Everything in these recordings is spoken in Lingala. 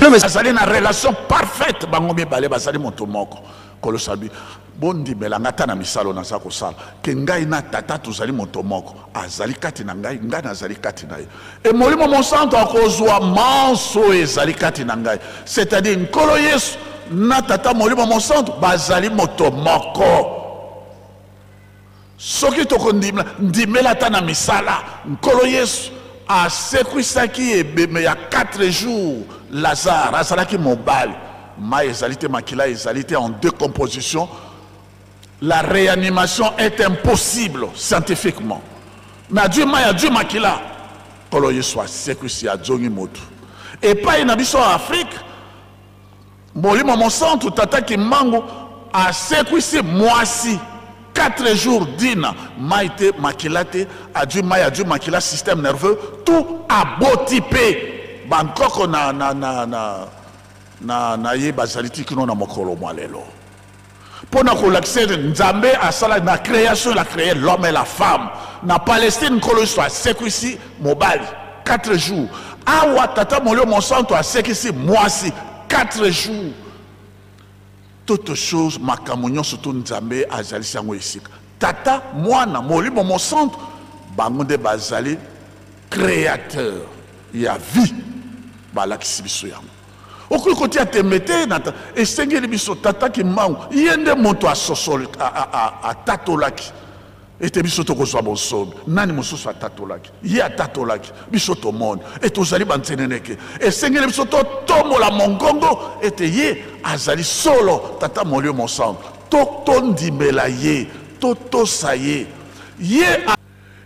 Azali na relation parfaite, bango mibale bazali moto moko. Nkolo sabi, bondimela ngai ata na misalo naza kosala, ke ngai na Tata tozali moto moko, azali kati na ngai, ngai nazali kati na ye. E Molimo Mosantu akozwa manso oyo ezali kati na ngai. C'est-à-dire Nkolo Yesu na Tata Molimo Mosantu bazali moto moko. Soki tokondimela, ndimela ata na misala. Nkolo Yesu asekwisaki ebembe ya 4 jours. Lazare azalaki mobali, mai ezali te, makila ezali te, en decomposition. La réanimation est impossible scientifiquement. Mais adui mai, adui makila. Nkolo Yesu asekwisi, azongi motu. Epai na biso ya Afrique, Molimo Mosantu, Tata Kimbangu asekwisi mwasi 4 jours dina mai te makila te, adui mai, adui makila, système nerveux tout, aboti pe bankoko na, na, na, na, na, na ye bazali ti kino na mokolo mwa lelo. Mpo na kolakisa ete Nzambe asala na création, il a créé l'homme et la femme. Na Palestine, Nkolo Yesu asekwisi mobali 4 jours. Awa Tata Molimo Mosantu asekisi mwasi 4 jours. Toute chose, makambo nyonso to Nzambe azalisi yango esika. Tata, Mwana, Molimo Mosantu, bango nde bazali créateur ya vie, balakisi biso yango. Okoki kotia tembe te na esengeli biso Tata Kimbangu ye nde moto asosoli, atatolaki ete biso tokozwa bonsomi. Nani mosusu atatolaki? Ye atatolaki, biso tomoni e tozali banzeneneke. Esengeli biso totombola mongongo ete ye azali solo Tata Molimo Mosantu, to tondimela ye, totosa ye. Ye a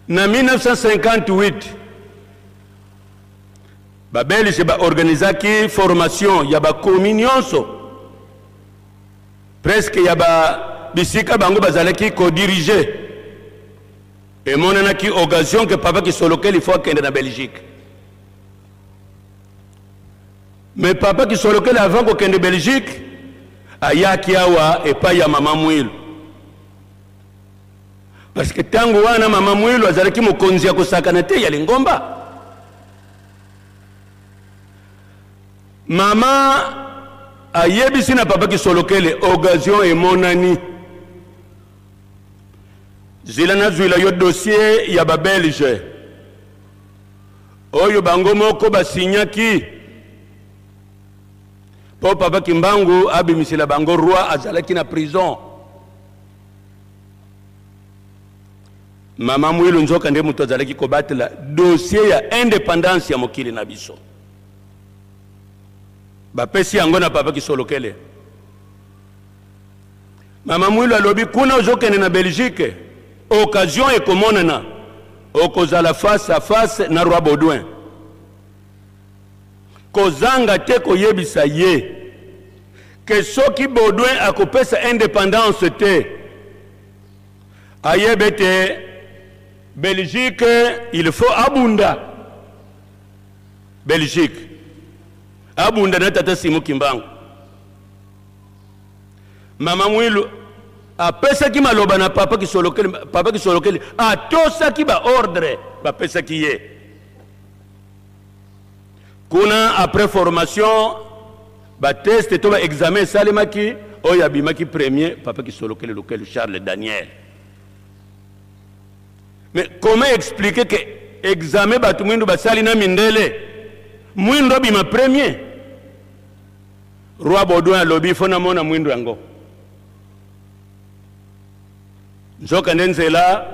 Na 1958, Ba Belges ba organisaki formation ya bakomi nionso presque ya ba bisika bango bazalaki ko diriger. Emonanaki occasion que Papa Kisolokele il faut akende na Belgique. Mais Papa Kisolokele avant kokende Belgique ayaki awa epai ya Mama Mwilu. Parce que tango wana Mama Mwilu azalaki mokonzi ya kosakana te ya lingomba. Mama ayebisi na Papa Kisolokele occasion emonani. Zila nazwila yo dossier ya ba Belge oyo bango moko basignaki po Papa Kimbangu abimisela bango roi azalaki na prison. Mama Mwilu nzoka nde moto azalaki kobatela dossier ya independance ya mokili na biso. Bapesi yango na Papa Kisolokele. Mama Mwilu alobi kuna ozokende na Belgique, occasion ekomonana, okozala face à face na roi Baudouin. Kozanga te koyebisa ye ke soki Baudouin akopesa independance te, ayeba ete Belgique il faut abunda. Belgique abunda na tata Simon Kimbangu. Mama Mwilu apesaki maloba na Papa Kisolokele, Papa Kisolokele atosaki ba ordre bapesaki ye. Kuna après formation ba test to ba examen esalemaki, oyo abimaki premier Papa Kisolokele Lukelu Charles Daniel. Mais comment expliquer que examen bato mwindu basali na mindele, mwindu abima premier? Roi Baudouin alobi faut namona mwindu yango. Nzoka nde nzela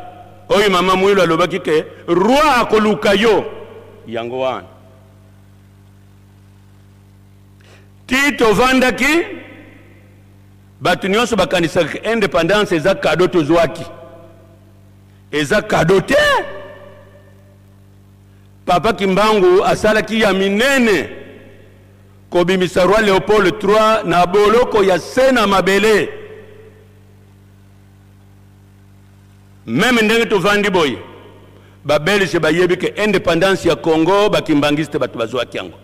oyo mama Mwilu alobaki ke roi akoluka yo, yango wana ti tovandaki bato nyonso bakanisaka independance eza kado tozwaki. Eza kado te. Papa Kimbangu asalaki ya minene kobimisa roi Leopold III na boloko ya se na mabele. Meme ndenge tovandi boye, ba Belge bayebi ke independance ya Congo ba Kimbanguiste bato bazwaki yango.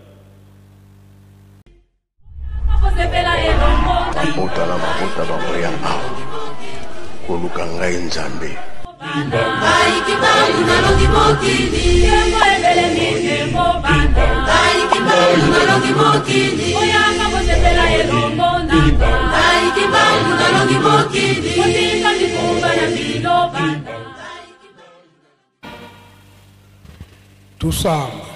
Mabota na mabota bakoya awa koluka ngai Nzambe. Totelemi nkembo bana. Ngai Kimbangu nalongi mokili. Boyaka bosepela elongo nanga. Ngai Kimbangu nalongi mokili. Botika mikumba na bino bana. Tusamba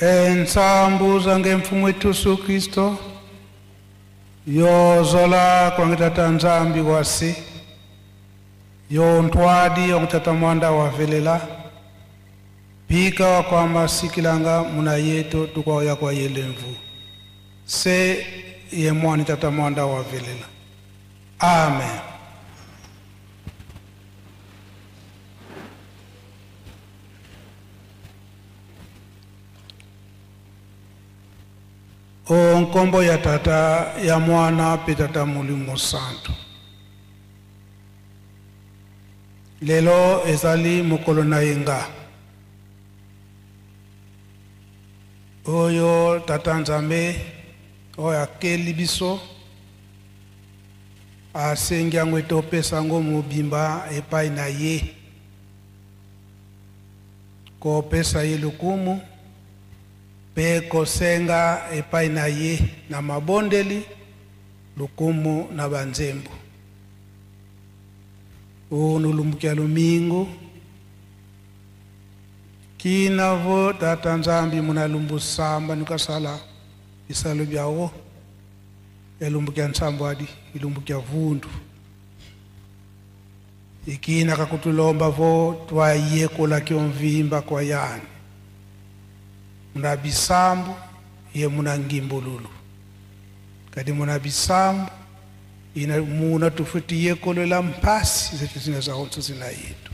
ensambu zange mfumu wetu Yesu Kristo yozola kwange tata Nzambi wasi yo ntwadi yongutata mwanda wavelela pika wakwamba sikilanga muna yetu tukwaya kwa yelemvu se ye mwani tata mwanda wavelela. Amen. O nkombo ya tata ya mwana pe tata Molimo Santo. Lelo ezali mokolo na yenga oyo tata Nzambe oyo akeli biso asengi yango ete opesa yango mobimba epai na ye, kopesa ye lokumu mpe kosenga epai na ye na mabondeli lokumu na banzembo. Unulumbukia lumingu kinavo tata Nzambi munalumbu samba nikasala bisalo byawo elumbukia nsambo adi ilumbukia vundu ikina kakutulomba vo twayekola kyomvimba kwa yani muna bisambu ye muna ngimbululu kadi muna bisambu ina muna tufuti yekolela mpasi zetu zina za onso zina yetu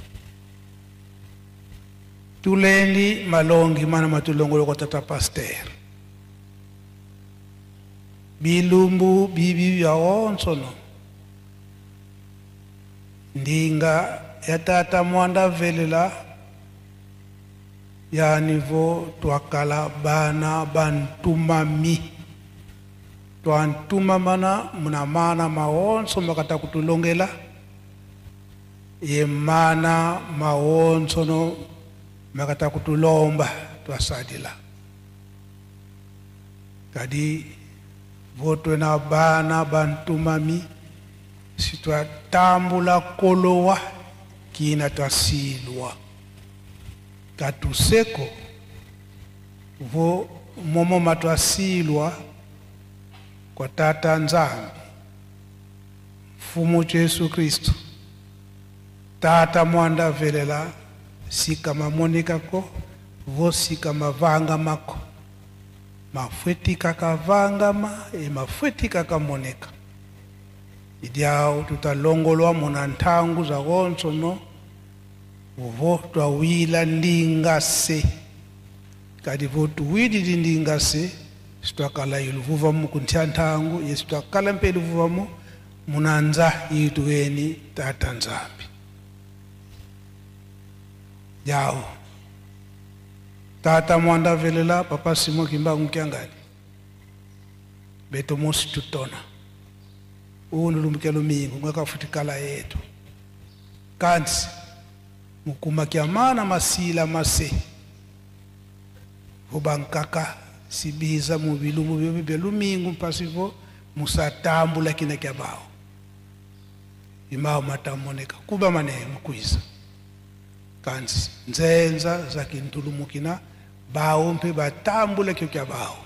tulendi malongi mana matulongolo kwa tata pasteur bilumbu bibi ya onso no ndinga ya tata mwanda velela ya nivo twakala bana bantumami twantumamana muna mana maonso makata kutulongela ye mana maonso no makata kutulomba twasadila kadi votwe na bana bantumami si twatambula kolowa kina twasilwa katuseko vo momo matwasilwa kwa tata Nzambi mfumu Jesu Kristo tata mwanda velela sika mamonikako vo sika mavanga mako mafwetika kavangama e mafwetika kamoneka idyao tutalongolwa muna nthangu za konso no vo twawila ndingase kadi vo tuwilili ndingase sitwakala iluvuva mu kunthya nthangu ye sitwakala mpe iluvuva mu munanza yituweni tata Nzambi yao tata mwanda velela papa Simon Kimbangu Kiangani beto mosi tutona unulumkelo mingu ngakafutikala yetu kansi mukuma kyamana masila mase vobankaka sibiza mubilumu byobe bya lumingu mpasivo musatambula kina kyabao imao matamoneka kuba mane mukwiza kansi nzenza za kintulumukina bao mpe batambula kyo kyabao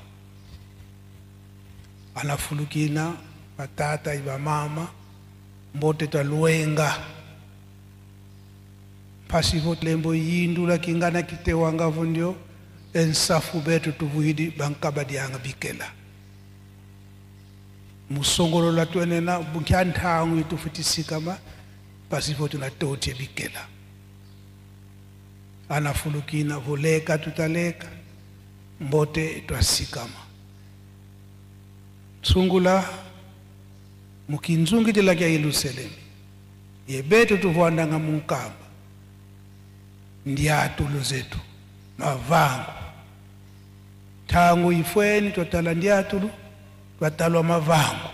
anafulukina batata iba mama mbote twaluenga pasivo lembo yindula kingana kitewanga vundio ensafu betu tuvuhidi bankabadianga bikela musongolola twenena bunkya nthangu itufutisikama pasivo tunatotie bikela anafulukina voleka tutaleka mbote twasikama tsungula mukinzungitila kya Yerusalemu yebetu tuvuandanga munkamba ndiatulo zetu mavangu tangu ifweni twatala ndiatulu twatalwa mavangu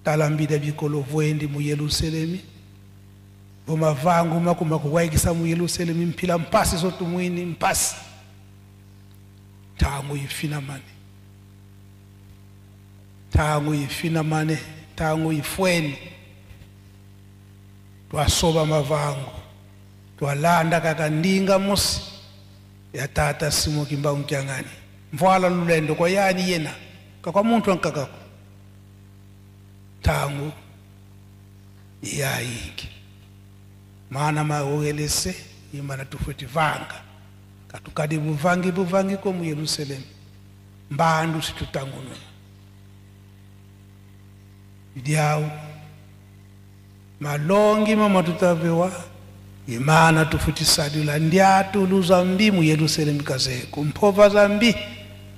talambida bikolo vwendi mu Yerusalemu Bomavangu makuma kuwaikisa mu Yerusalemu mpila mpasi zotumwini mpasi tangu ifina mane tangu ifina mane tangu ifweni twasoba mavangu twalanda kakandinga musi ya tata Simon Kimbangu Kiangani mvwala lulendo kwa yani yena kakwa muntu ankakako tangu yayingi mana maogelese imana tufweti vanga katukadi buvangi buvangi ko mu Yerusalemu mbandu situtangununa idiau malongi mama tutavewa imana tufutisadula ndiatu luzambi mu Yerusalemu kazeko mpova zambi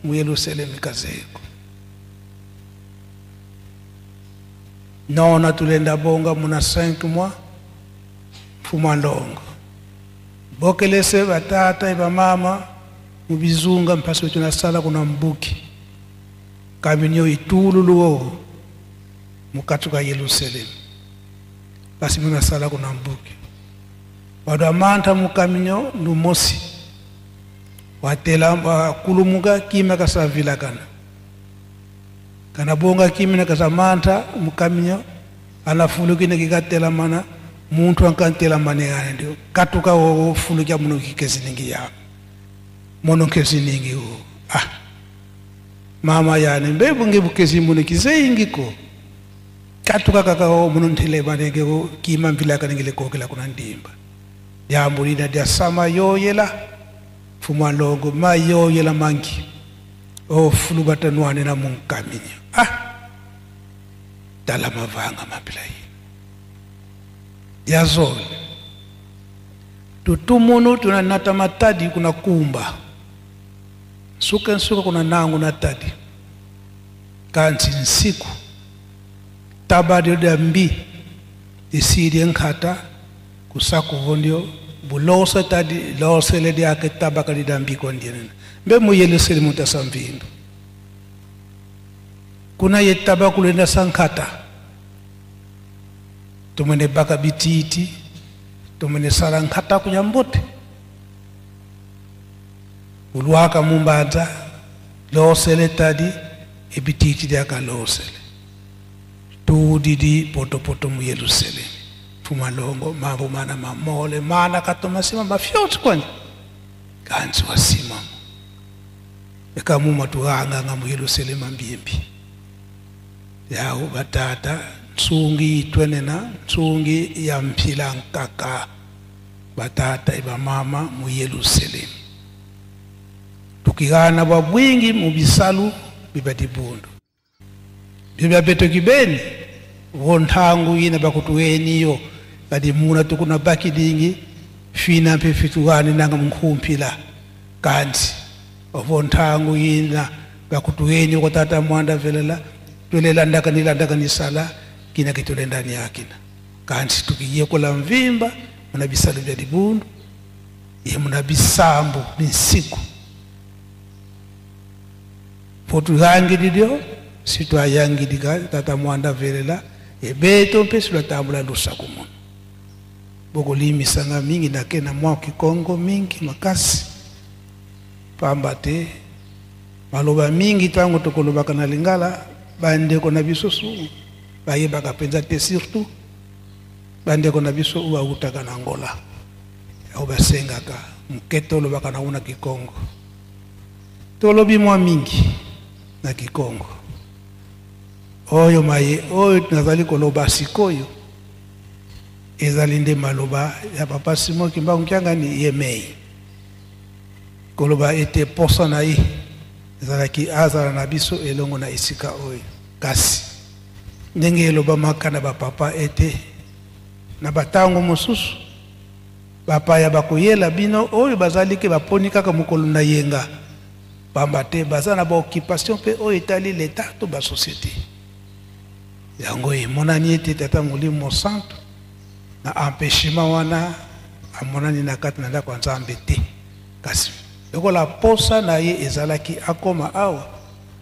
mu Yerusalemu kazeko nona tulenda bonga muna 5 mois fumandongo bokelese batata ibamama mubizunga mpasi tunasala kuna mbuki kaminyo itulu luo mukatuka Yerusalemu basi munasala kuna mbuki bado amanta mukaminyo numosi watela kulumuka kima kasavila kana kana bonga kimi na kasamanta mukaminyo anafulukine kikatela mana muntu ankantela mane yana ndio katuka wo fulukia muno kikeziningi ya mono keziningi wo ah mama yani mbebu ngebukezi muno kizeyingiko katuka kaka wo muno ntele manenge wo kima mvila kanengele kokela kuna ndimba yambulina dia sama yoyela fuma longo mayoyela mangi o fulubata nwane na munkaminya ah dala mavanga mapila yi yazole tutumunu tunanata matadi kuna kumba suka nsuka kuna nangu na tadi kanti nsiku tabadi da mbi isidi nkata kusaku vondio bulosa tadi losele dia ke tabaka di dambi kondiene mbe muyele sele mutasamvindu kuna ye tabaku lenda sankata tumene baka bititi tumene sala nkata kunyambote ulwaka mumbanza losele tadi ebititi dia ka losele tudidi poto poto mu Yerusalemu fumalongo mambo mana mamole mana katomasima mafyotsi kwani kanzi wasima ekamuma tuhanga nga mu Yerusalemu mbimbi yawo batata nsungi itwenena nsungi ya mphila nkaka batata ibamama mu Yerusalemu tukigana bwingi mu bisalu bibadibundu bibya beto kibeni wontangu ina bakutueniyo badimuna tukuna bakidingi fina mpe fitugani nanga mkhumpila kanti wontangu ina bakutueni ko tata mwanda velela twelela ndaka nila nisala kina kitule ndani yakina kanti tukiye kola mvimba muna bisalu bya dibundu ye muna bisambu binsiku fotu yangididio sitwa yangidika tata mwanda velela ebeto mpe silwatambula lusaku muno bokolimisanga mingi nake na mwa kikongo mingi makasi pamba te maloba mingi ntango tokolobaka na lingala bandeko na biso su bayebaka mpenza te surtout bandeko na biso oyo bautaka na Angola oyo basengaka moke tolobaka nango na kikongo tolobi mwa mingi na kikongo oyo maye oyo nazali koloba sikoyo ezali nde maloba ya papa Simon Kimbangu Kiangani ye mei koloba ete posa na ye ezalaki azala na biso elongo na esika oyo kasi ndenge elobamaka na bapapa ete na batango mosusu bapaya bakoyela bino oyo bazali ke baponi kaka mokolo na yenga pamba te baza na baoccupation mpe oyo etali leta to basociété yango emonani ete tata molimo santo na empêchement wana amonani na kati na ndako ya nzambe te kasi lokola posa na ye ezalaki akoma awa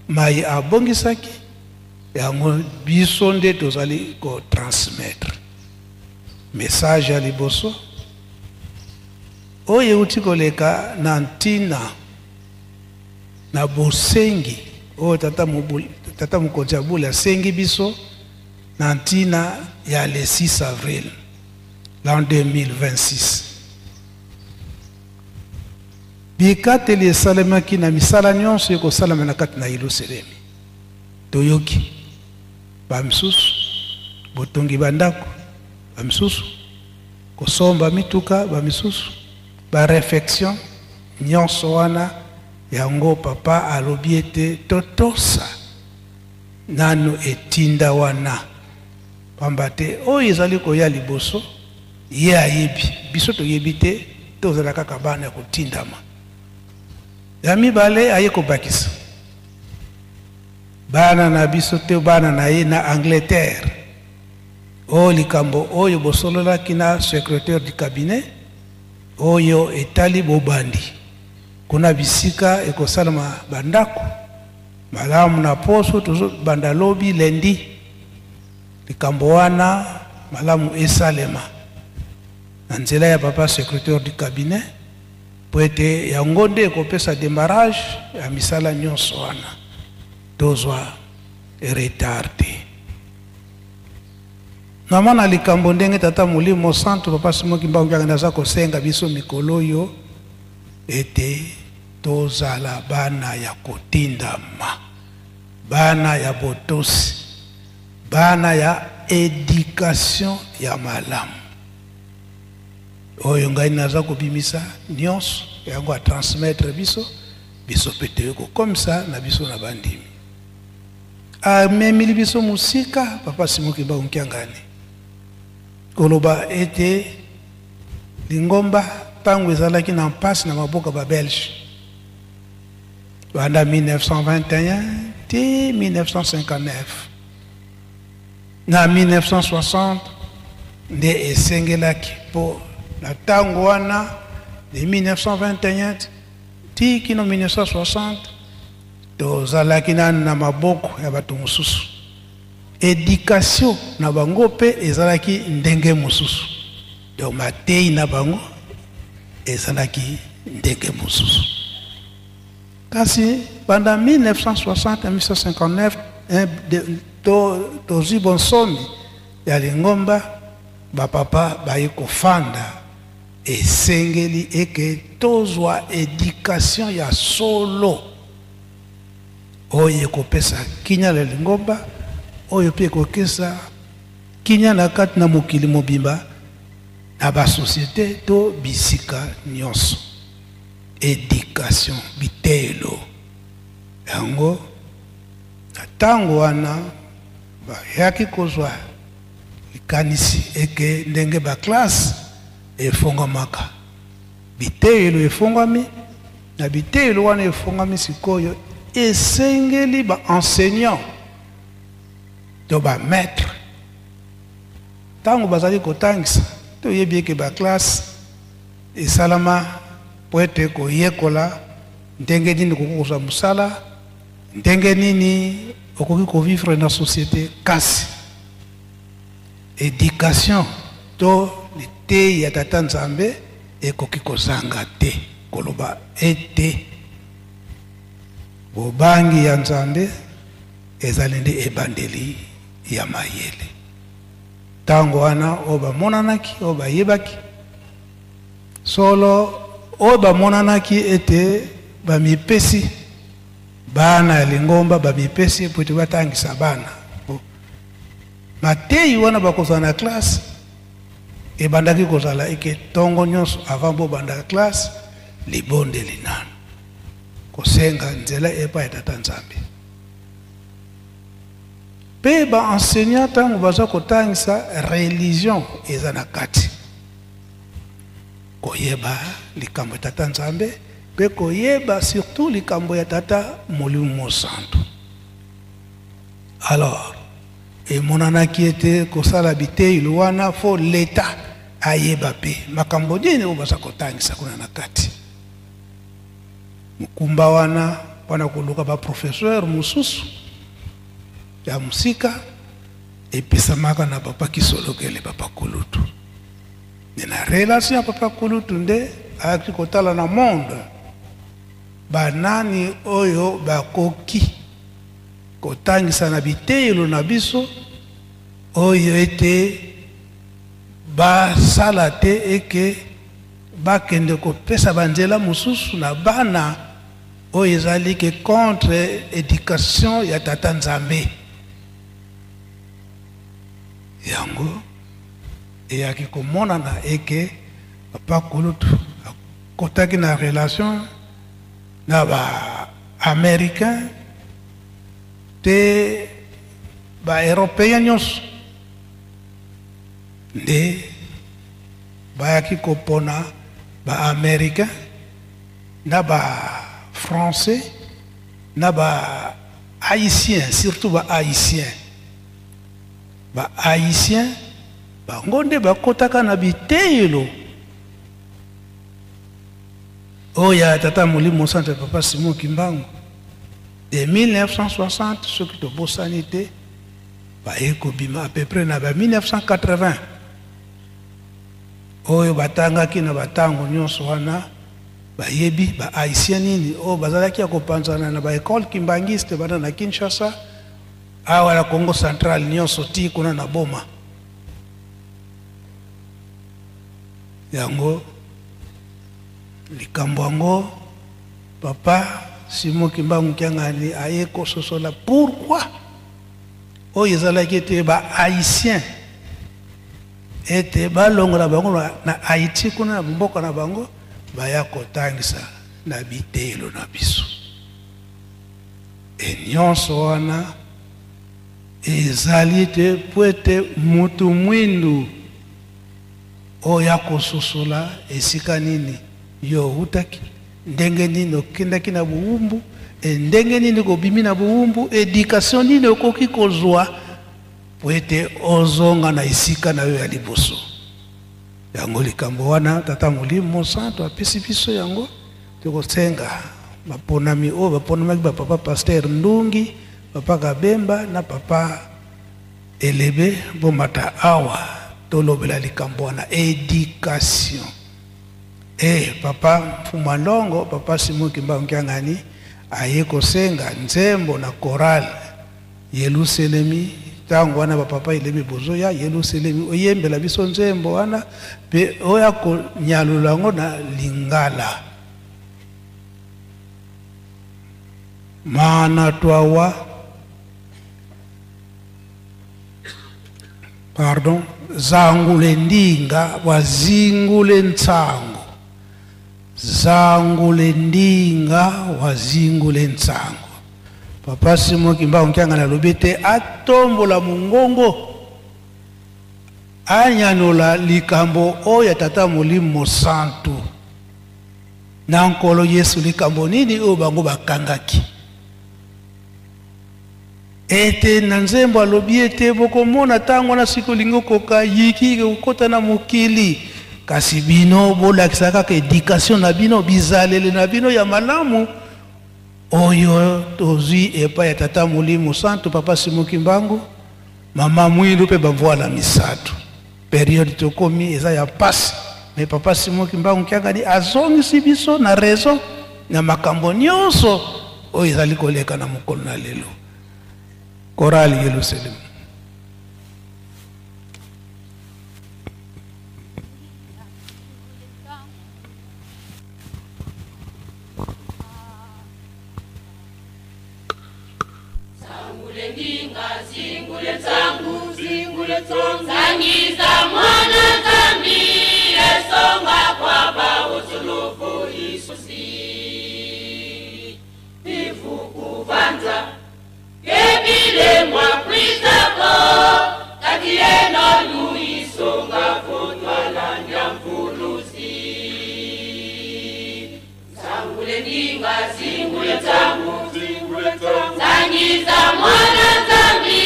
mai abongisaki yango biso nde tozali kotransmettre. Message ya liboso oyo euti koleka na ntina na bosengi oyo tata, tata mokonzi ya bule asengi biso na ntina ya le 6 avril l'an 2026. Bikateli esalemaki na misala nyonso ekosalama na kati na Yelusalemi. Toyoki bamisusu botongi bandako, bamisusu kosomba mituka, bamisusu barefection nyonso wana. Yango papa alobi ete totosa nanu etinda wana, pamba te oyo ezali koya liboso ye ayebi, biso toyebi te, tozala kaka bana ya kotindama. Ya mibale, aye kobakisa bana na biso te bana na ye na Angleterre. Oyo likambo oyo bosololaki na secrétaire du cabinet oyo etali bobandi kuna bisika ekosalama bandako malamu na poso tozobanda lobi lundi. Likambo wana malamu esalema na nzela ya papa secrétaire du cabinet, po ete yango nde ekopesa démarrage ya misala nyonso wana, tozwa retard te. Namona likambo ndenge tata Molimo Santu papa Simon Kimbangu Kiangani aza kosenga biso mikolo oyo ete tozala bana ya kotindama, bana ya botosi, bana ya education ya malamu. Oyo ngai naza kobimisa nyonso yango atransmettre biso, biso mpe toye kokomisa na biso na bandimi. Amemili biso mosika papa Simon Kimbangu Kiangani koloba ete lingomba ntango ezalaki na mpasi na maboko ba Belge banda 1921 ti 1959, na 1960 nde esengelaki, mpo na ntango wana de 1921 ti kino 1960 tozalaki nanu na maboko ya bato mosusu. Education na bango mpe ezalaki ndenge mosusu, donc matei na bango ezalaki ndenge mosusu. Kasi banda 1960 na 1959 tozwi bonsomi ya lingomba, bapapa baye kofanda, esengeli eke tozwa education ya solo oyo ekopesa kinya na lingomba, oyo mpe ekokesa kinya na kati na mokili mobimba, na basosiete to bisika nyonso. Education, biteyelo yango na ntango wana bayaki kozwa likanisi eke ndenge baklasse efongwamaka, biteyelo efongwami. Na biteyelo wana efongwami sikoyo, esengeli baenseignant to bamaître ntango bazali kotangisa, toyebi eke baklasse esalama po ete koyekola ndenge nini okoki kozwa mosala, ndenge nini okoki kovivre na société. Kasi éducation to liteyi ya tata Nzambe ekoki kozanga te, koloba ete bobangi ya Nzambe ezali nde ebandeli ya mayele. Ntango wana oyo bamonanaki, oyo bayebaki solo, oyo bamonanaki ete bamipesi, bana ya lingomba bamipesi po ete batangisa bana mateyi wana bakozala na classe, ebandaki kozala eke ntongo nyonso avant bobanda classe, libondeli nanu, kosenga nzela epai ya tata Nzambe. Mpe baenseignant ntango baza kotangisa, religion eza na kati, koyeba likambo ya tata Nzambe mpe koyeba surtout likambo ya tata Molimo Mosantu. Alors emonanaki ete kosala biteyelo wana, fo leta ayeba mpe makambo nini oyo baza kotangisa kuna na kati. Mokumba wana mpona koluka baprofesseur mosusu ya mosika epesamaka na papa Kisolokele, papa Kulutu. Na relation ya papa kulutu nde ayaki kotala na monde banani oyo bakoki kotangisa na biteyelo na biso oyo ete basala te eke bakende kopesa banzela mosusu na bana oyo ezali ke contre education ya tata Nzambe. Yango eyaki komonana eke papa kulutu akotaki na relation na ba américain te ba européen nyonso nde bayaki kopona ba américain na ba français na ba haïtien, surtout ba haïtien. Ba haïtien bango nde bakotaka na biteyelo oyo ya tata molimo santo ya papa Simon Kimbangu de 1960, soki tobosani te, baye kobima à peu près na ba 1980 oyo batangaki na batango nyonso wana. Bayebi ba haïtien nini oyo bazalaki ya kopanzana na ba école kimbangiste bana na Kinshasa awa na Congo central nyonso ti kuna na Boma. Yango likambo yango papa Simon Kimbangu Kiangani aye kososola pourquoi oyo ezalaki ete ba haïtien ete balongola bango na Haïti kuna na mboka na bango baya kotangisa na biteyelo na biso. E nyonso wana ezali te po ete mutu mwindu oyo akososola esika nini yo outaki, ndenge nini okendaki na bowumbu, e ndenge nini kobimi na bowumbu, education nini okoki kozwa po ete ozonga na esika na yo ya liboso. Yango likambo wana tata molimo santo apesi biso yango, tokosenga baponami oyo baponamaki ba papa pasteur Ndungi, papa Kabemba na papa Elebe, bomata awa tolobela likambo wana education. Papa Mfuma Longo, papa Simon Kimbangu Kiangani aye kosenga nzembo na chorale Yelusalemi. Tango wana ba papa Elebe bozoya Yelusalemi oyembela biso nzembo wana pe oya konyalula yango na lingala. Mana twawa, pardon, zangule ndinga wazingule ntsango, zangule ndinga wazingule ntsango. Papa Simon Kimbangu Kiangani alobi ete atombola mongongo anyanola likambo oyo ya tata molimo santu na nkolo Yesu, likambo nini oyo bango bakangaki. Ete na nzembo alobi ete bokomona ntango wana sikoyo olingi okoka yiki kokota na mokili, kasi bino bolakisa kaka education na bino, bizaleli na bino ya malamu oyo tozwi epai ya tata molimo santu papa Simon Kimbangu, mama mwindu mpe bamvwala misato. Periode tokomi eza ya pasi, mais papa Simon Kimbangu Kiangani azongisi biso na raison na makambo nyonso oyo ezali koleka na mokolo na lelo. Chorale Yelusalemi. Zangiza mwana zambi esonga kwa ba usulufu isusi ifukuvanza kebile mwa kwizako katieno luisonga futwala nyamfulusi zangule ndinga zingule tangu zingule tangu zangiza mwana zambi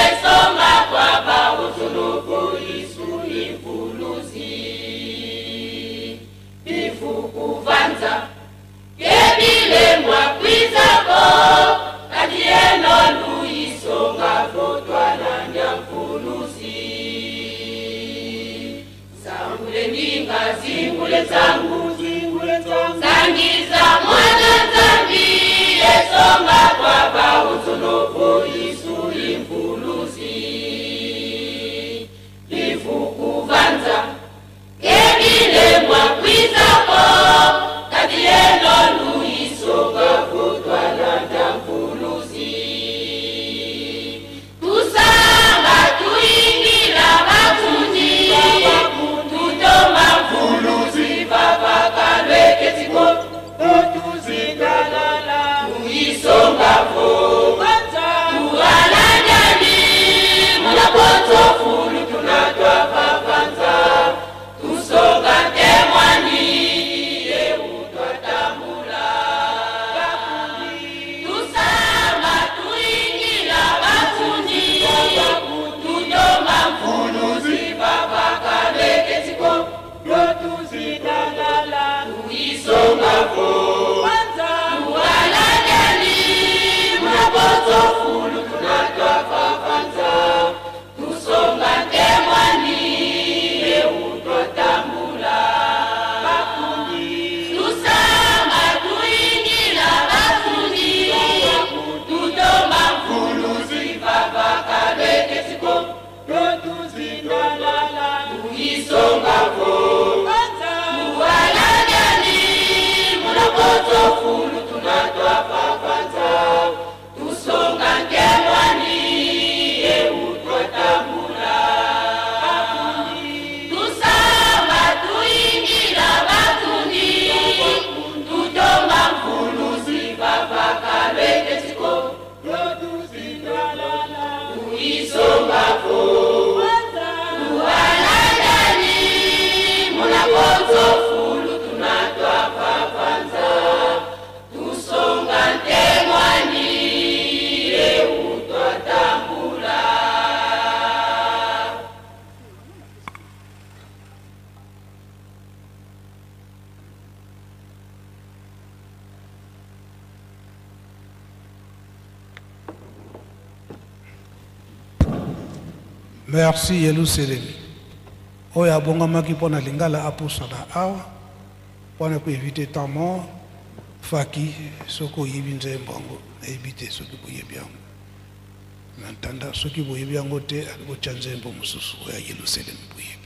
esonga kwa ba usulufu isu ifulusi ifukuvanza kebile mwa kwizako katieno luisonga futwala nyamfulusi zangule Merci Yelusalemi. Oyo abongamaki mpo na lingala apusana awa mpo na koevite temps mort. Faki soki oyebi nzembo yango, nayebi te soki boyebi yango na ntanda, soki boyebi yango te botya nzembo mosusu oyo ya Yelusalemi boyebi.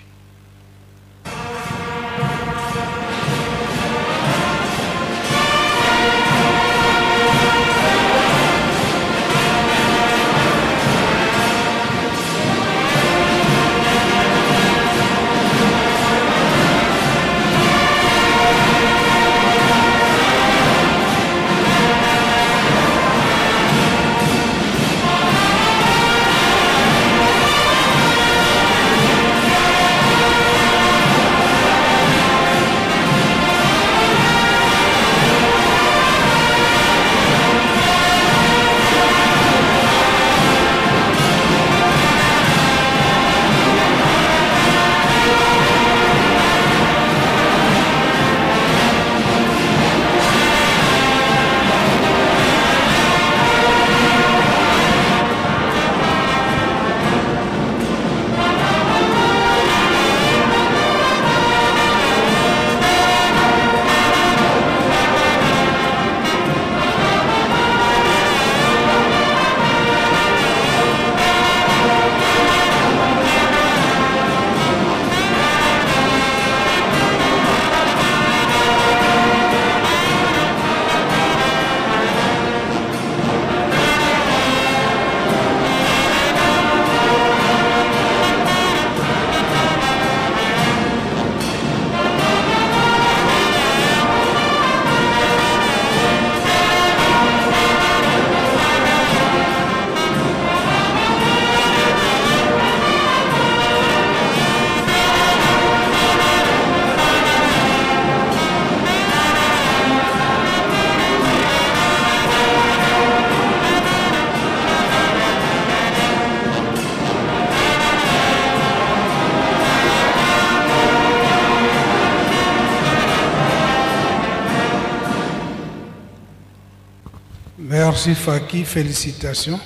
Merci Faki, félicitations.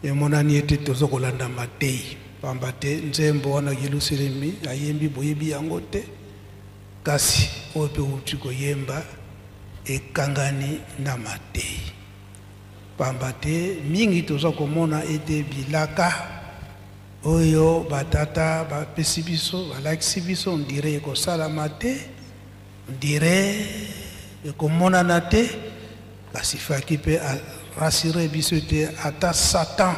Emonani ete toza kolanda matei pamba te nzembo wana Yelusalemi ayembi boyebi yango te, kasi oyo mpe outi koyemba ekangani na matei pamba te mingi toza komona ete bilaka oyo batata bapesi biso balakisi biso ondire ekosalama te, ondire ekomonana te, kasi Faki mpe arasire biso ete ata Satan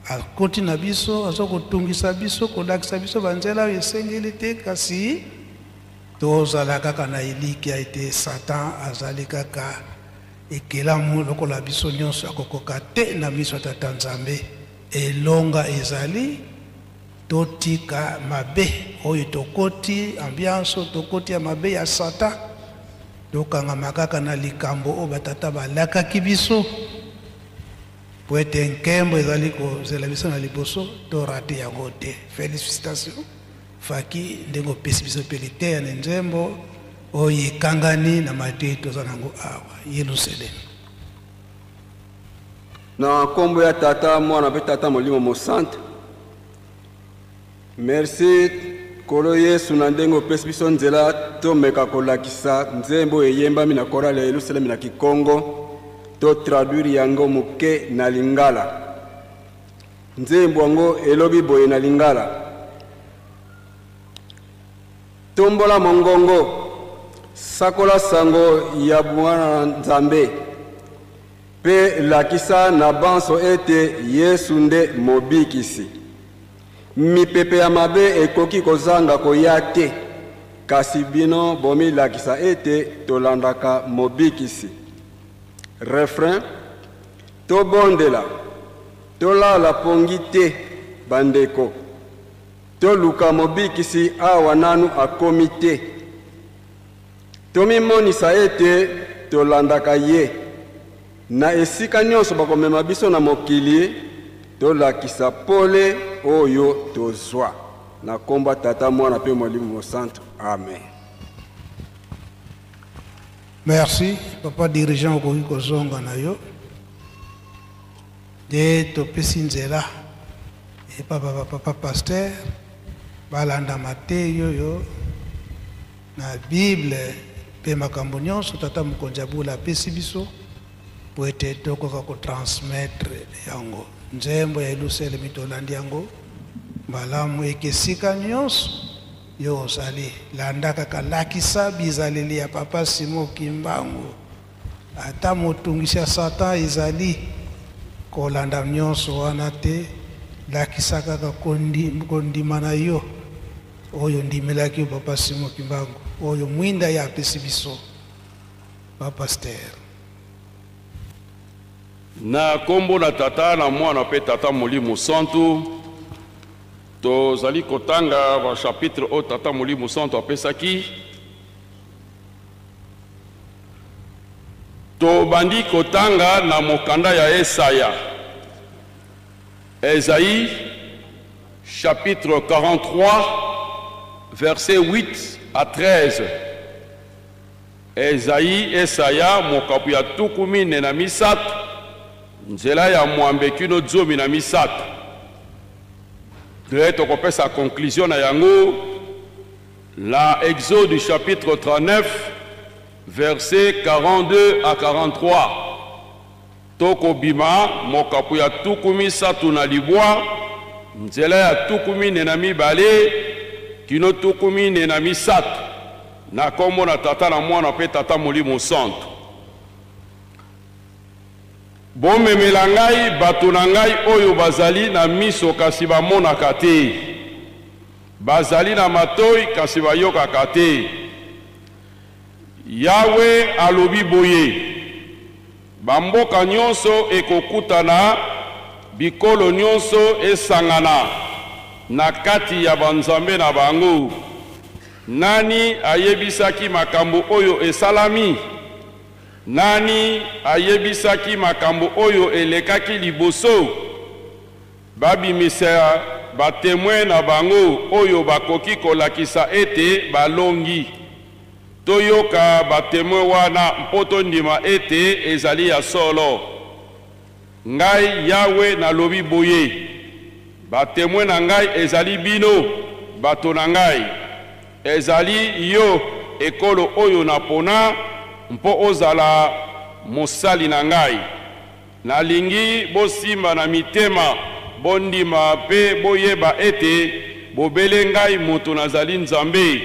akoti na biso aza kotungisa biso kolakisa biso banzela oyo esengeli te, kasi tozala kaka na elikya ete Satan azali kaka Ekelamu lokola biso nyonso ya kokoka te na miso ya Tata Nzambe. Elonga ezali totika mabe oyo tokoti, ambiance oyo tokoti ya mabe ya Satan, tokangama kaka na likambo oyo batata balakaki biso, po ete nkembo ezali kozela biso na liboso, to rate yango te. Felicitations Faki ndenge opesi biso mpe liteya na nzembo oyo ekangani na mateyi toza nango awa Yelusalemi. Na nkombo ya Tata, Mwana mpe Tata Molimo Mosantu. Merci Nkolo Yesu na ndenge opesi biso nzela tomeka kolakisa nzembo oyo eyembami na chorale ya Yelusalemi na Kikongo, to traduire yango moke na Lingala. Nzembo yango elobi boye na Lingala, Tombola mongongo, sakola sango ya Mwana na Nzambe, mpe lakisa na banso ete Yesu nde Mobikisi. Mipepe ya mabe ekoki kozanga koya te, kasi bino bomilakisa ete tolandaka Mobikisi. Refrain, Tobondela, tolala pongi te, bandeko. Toluka Mobikisi awa nanu akomi te. Tomimonisa ete tolandaka ye. Na esika nionso bakomema biso na mokili, tolakisa pole oyo tozwa. Na kombo ya Tata, Mwana pe Molimo Mosantu. Amen. Merci papa dirigeant, okoki kozonga na yo nde topesi nzela epa ba papa pasteur balanda mateyi oyo na bible mpe makambo nyonso tata mokonzi ya bula apesi biso po ete tokoka ko transmettre yango. Nzembo ya Yelusalemi tolandi yango malamu eke esika nyonso yo ozali, landa kaka, lakisa bizaleli ya papa Simon Kimbangu. Ata motungisi ya Satan ezali, kolanda nyonso wana te, lakisa kaka kondima na yo oyo ondimelaki yo papa Simon Kimbangu, oyo mwinda ye apesi biso ba pasteur. Na kombo na Tata, na Mwana pe Tata Molimo Santu, tozali kotanga ba chapitre oyo Tata Molimo Santu apesaki. Tobandi kotanga na mokanda ya Esaya, Esaïe chapitre 43 verset 8 à 13. Ezayi, Esaya, mokapo ya 43, nzela ya mwambe kino 13. Nde tokopesa conclusion na yango na Exode chapitre 39 verset 42 à 43. Tokobima mokapo ya 39, nzela ya 42 kino 43, na kombo na Tata na Mwana mpe Tata Molimo Santu. Bomemela ngai bato na ngai oyo bazali na miso kasi bamonaka te, bazali na matoi kasi bayokaka te. Yawe alobi boye, Bamboka nyonso ekokutana, bikolo nyonso esangana na kati ya banzambe na bango. Nani ayebisaki makambo oyo esalami? Nani ayebisaki makambo oyo elekaki liboso? Babimisa batemwe na bango oyo bakoki kolakisa ete balongi. Toyoka batemwe wana mpo tondima ete ezali ya solo. Ngai Yawe nalobi boye, Batemwe na ngai ezali bino, bato na ngai. Ezali yo, ekolo oyo napona mpo ozala mosali na ngai. Nalingi bosimba na mitema, bondima mpe boyeba ete bobele ngai moto nazali Nzambe.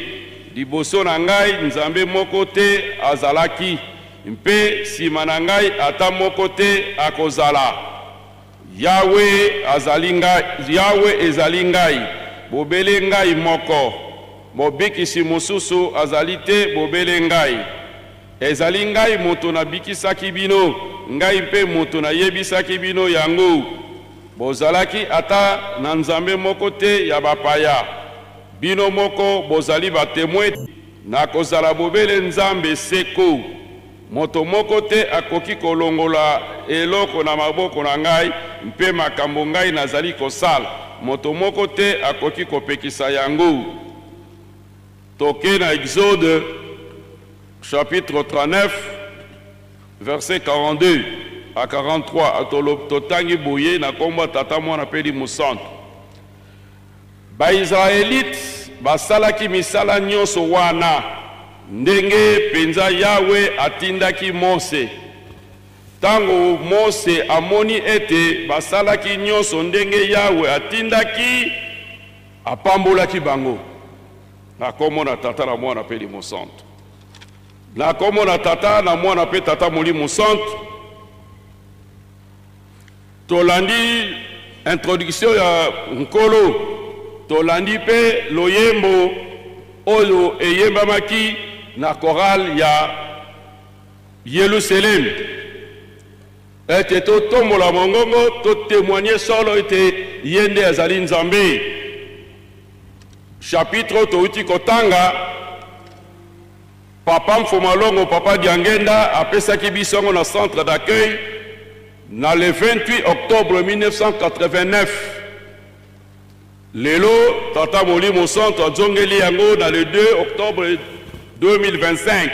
Liboso na ngai nzambe moko te azalaki, mpe sima na ngai ata moko te akozala. Yawe azali ngai, Yawe ezali ngai, bobele ngai moko. Mobikisi mosusu azali te bobele ngai. Ezali ngai moto nabikisaki bino, ngai mpe moto nayebisaki bino yango. Bozalaki ata na nzambe moko te ya bapaya. Bino moko bozali batemwe ete nakozala bobele Nzambe seko. Moto moko te akoki kolongola eloko na maboko na ngai, mpe makambo ngai nazali kosala, moto moko te akoki kopekisa yango. Toke na Exode chapitre 39 verset 42 à 43, totangi boye na kombo ya Tata, Mwana mpe Elimo Santu. Ba-Israelite basalaki misala nyonso wana ndenge penza Yawe atindaki Mose. Tango Mose amoni ete basalaki nyonso ndenge Yawe atindaki, apambolaki bango. Na kombo na Tata, na Mwana mpe Elimo Santu. Na kombo na Tata, na Mwana mpe Tata Molimo Santu. Tolandi introduction ya Nkolo, tolandi mpe loyembo oyo eyembamaki na chorale ya Yelusalemi ete totombola mongongo, totemoigne solo ete ye nde azali Nzambe. Chapitre oyo touti kotanga, Papa Mfumalongo, Papa Diangenda apesaki biso yango na centre d'accueil na le 28 octobre 1989. Lelo Tata Molimo Santu azongeli yango na le 2 octobre 2025.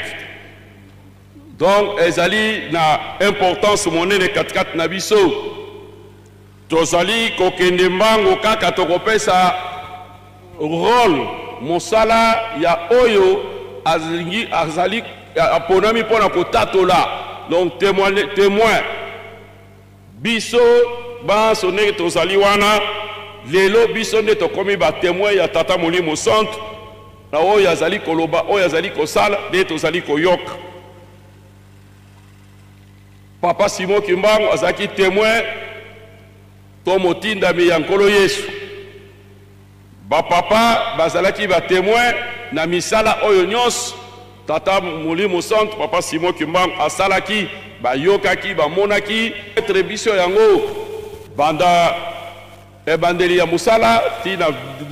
Donc ezali na importance monene katikati na biso. Tozali kokende mbangu kaka tokopesa role, mosala ya oyo alingi, azali aponami mpo na kotatola, donc temoin, temoin. Biso banso ndenge tozali wana lelo, biso nde tokomi ba temoin ya Tata Molimo Santu na oyo azali koloba, oyo azali kosala, nde tozali koyoka. Papa Simon Kimbangu azalaki temoin to motindami ya Nkolo Yesu. Ba papa bazalaki ba temoin na misala oyo nyonso Tata Molimo Santu Papa Simon Kimbangu asalaki, bayokaki, bamonaki. Etre biso yango banda ebandeli ya mosala ti na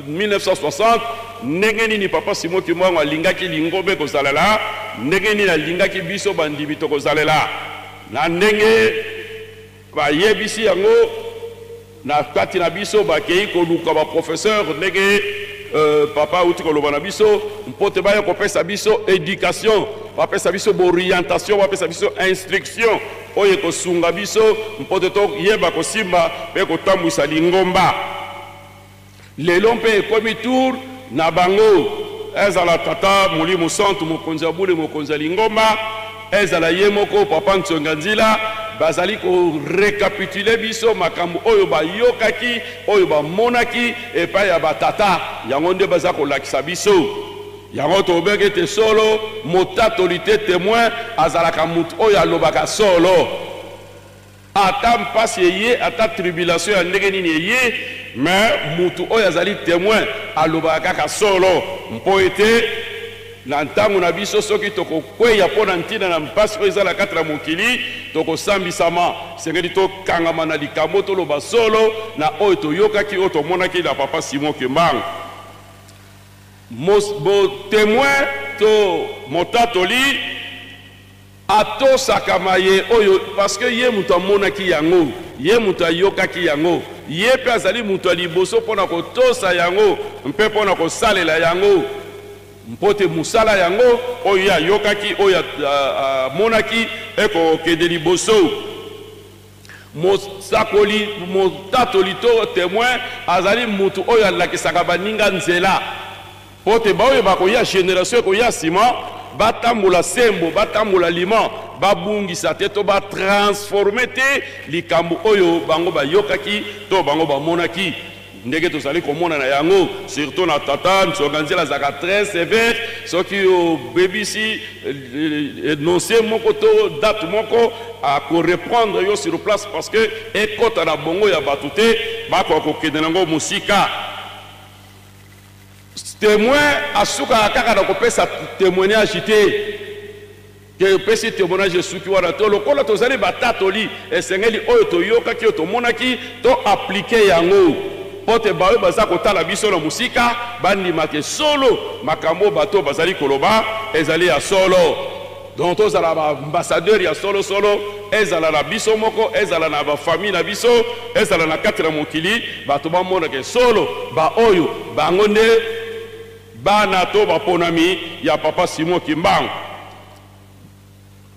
1960, ndenge nini Papa Simon Kimbangu alingaki lingomba ekozalela, ndenge nini alingaki biso bandimi tokozalela, na ndenge bayebisi yango na kati na biso, bakei koluka ba professeur ndenge papa auti koloba na biso, mpo te baya kopesa biso education, bapesa biso orientation, bapesa biso instruction oyo ekosunga biso mpo te toyeba kosimba mpe kotambwisa lingomba. Lelo mpe ekomi tour na bango, ezala Tata Molimo Santu, mokonzi ya bule, mokonzi ya lingomba, ezala ye moko Papa Nsonga Nzila, bazali ko recapituler biso makambo oyo bayokaki, oyo bamonaki epai ya ba tata, yango nde baza kolakisa biso. Yango tobenge ete solo motatoli te, temoin, azalaka moto oyo alobaka solo. Ata mpasi eye, ata tribulation ya ndenge nini eye, mais mutu oyo azali temoin alobaka kaka solo, mpo ete na ntango na biso soki tokokweya mpo na ntina na mpasi oyo eza na kati na mokili, tokosambisama. Esengeli tokangama na likambo, toloba solo na oyo toyokaki, oyo tomonaki na Papa Simon Kimbangu. Temoin to motatoli atosaka maye oyo parce que ye moto amonaki yango, ye moto ayokaki yango, ye mpe azali moto ya liboso mpo na kotosa yango mpe mpo na kosalela yango, mpo te mosala yango oyo ye ayokaki, oyo amonaki ekokende liboso. Mosakoli, motatoli to temoin azali mutu oyo alakisaka baninga nzela mpo te baoyo bakoya, generation ekoya sima, batambola sembo, batambola lima, babungisa te to ba transformer te likambo oyo bango bayokaki to bango bamonaki. Ndenge tozali komona na yango, surtout na tata Nsonga Nzela azalaka très sévère, soki obebisi énoncé moko to date moko, ako reprendre yo sur place parce que ekota na bongo ya bato te, bakoka kokende nango mosika. Témoin asukaka kaka na kopesa témoignage te. Ke opesi temoignage esuki wana to lokola tozali batatoli, esengeli oyo toyokaki, oyo tomonaki, to appliquer yango mpo te baoyo baza kotala biso na mosika bandima ke solo makambo oyo bato bazali koloba ezali ya solo. Donc tozala ba ambassadeur ya solo solo, ezala na biso moko, ezala na ba famille na biso, ezala na kati na mokili, bato bamona ke solo ba oyo bango nde bana to baponami ya Papa Simon Kimbangu.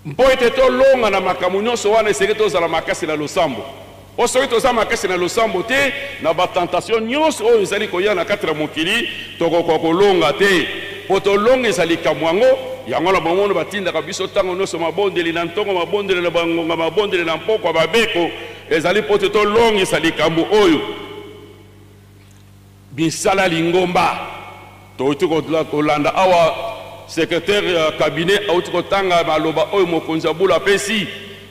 Mpo ete tolonga na makambo nyonso wana, esengeli tozala makasi na losambo. Mpo soki toza makasi na losambo te, na ba tentation nyonso oyo ezali koya na kati na mokili, tokokoka kolonga te. Mpo tolongisa likambo yango, yango na bomoni batindaka biso ntango nyonso mabondeli na ntongo, mabondeli na bangonga, mabondeli na mpokwa, babeko, ezali mpo te tolongisa likambo oyo. Misala lingomba. Touti kolanda awa secretaire ya cabinet auti kotanga maloba oyo mokonzi ya bula apesi,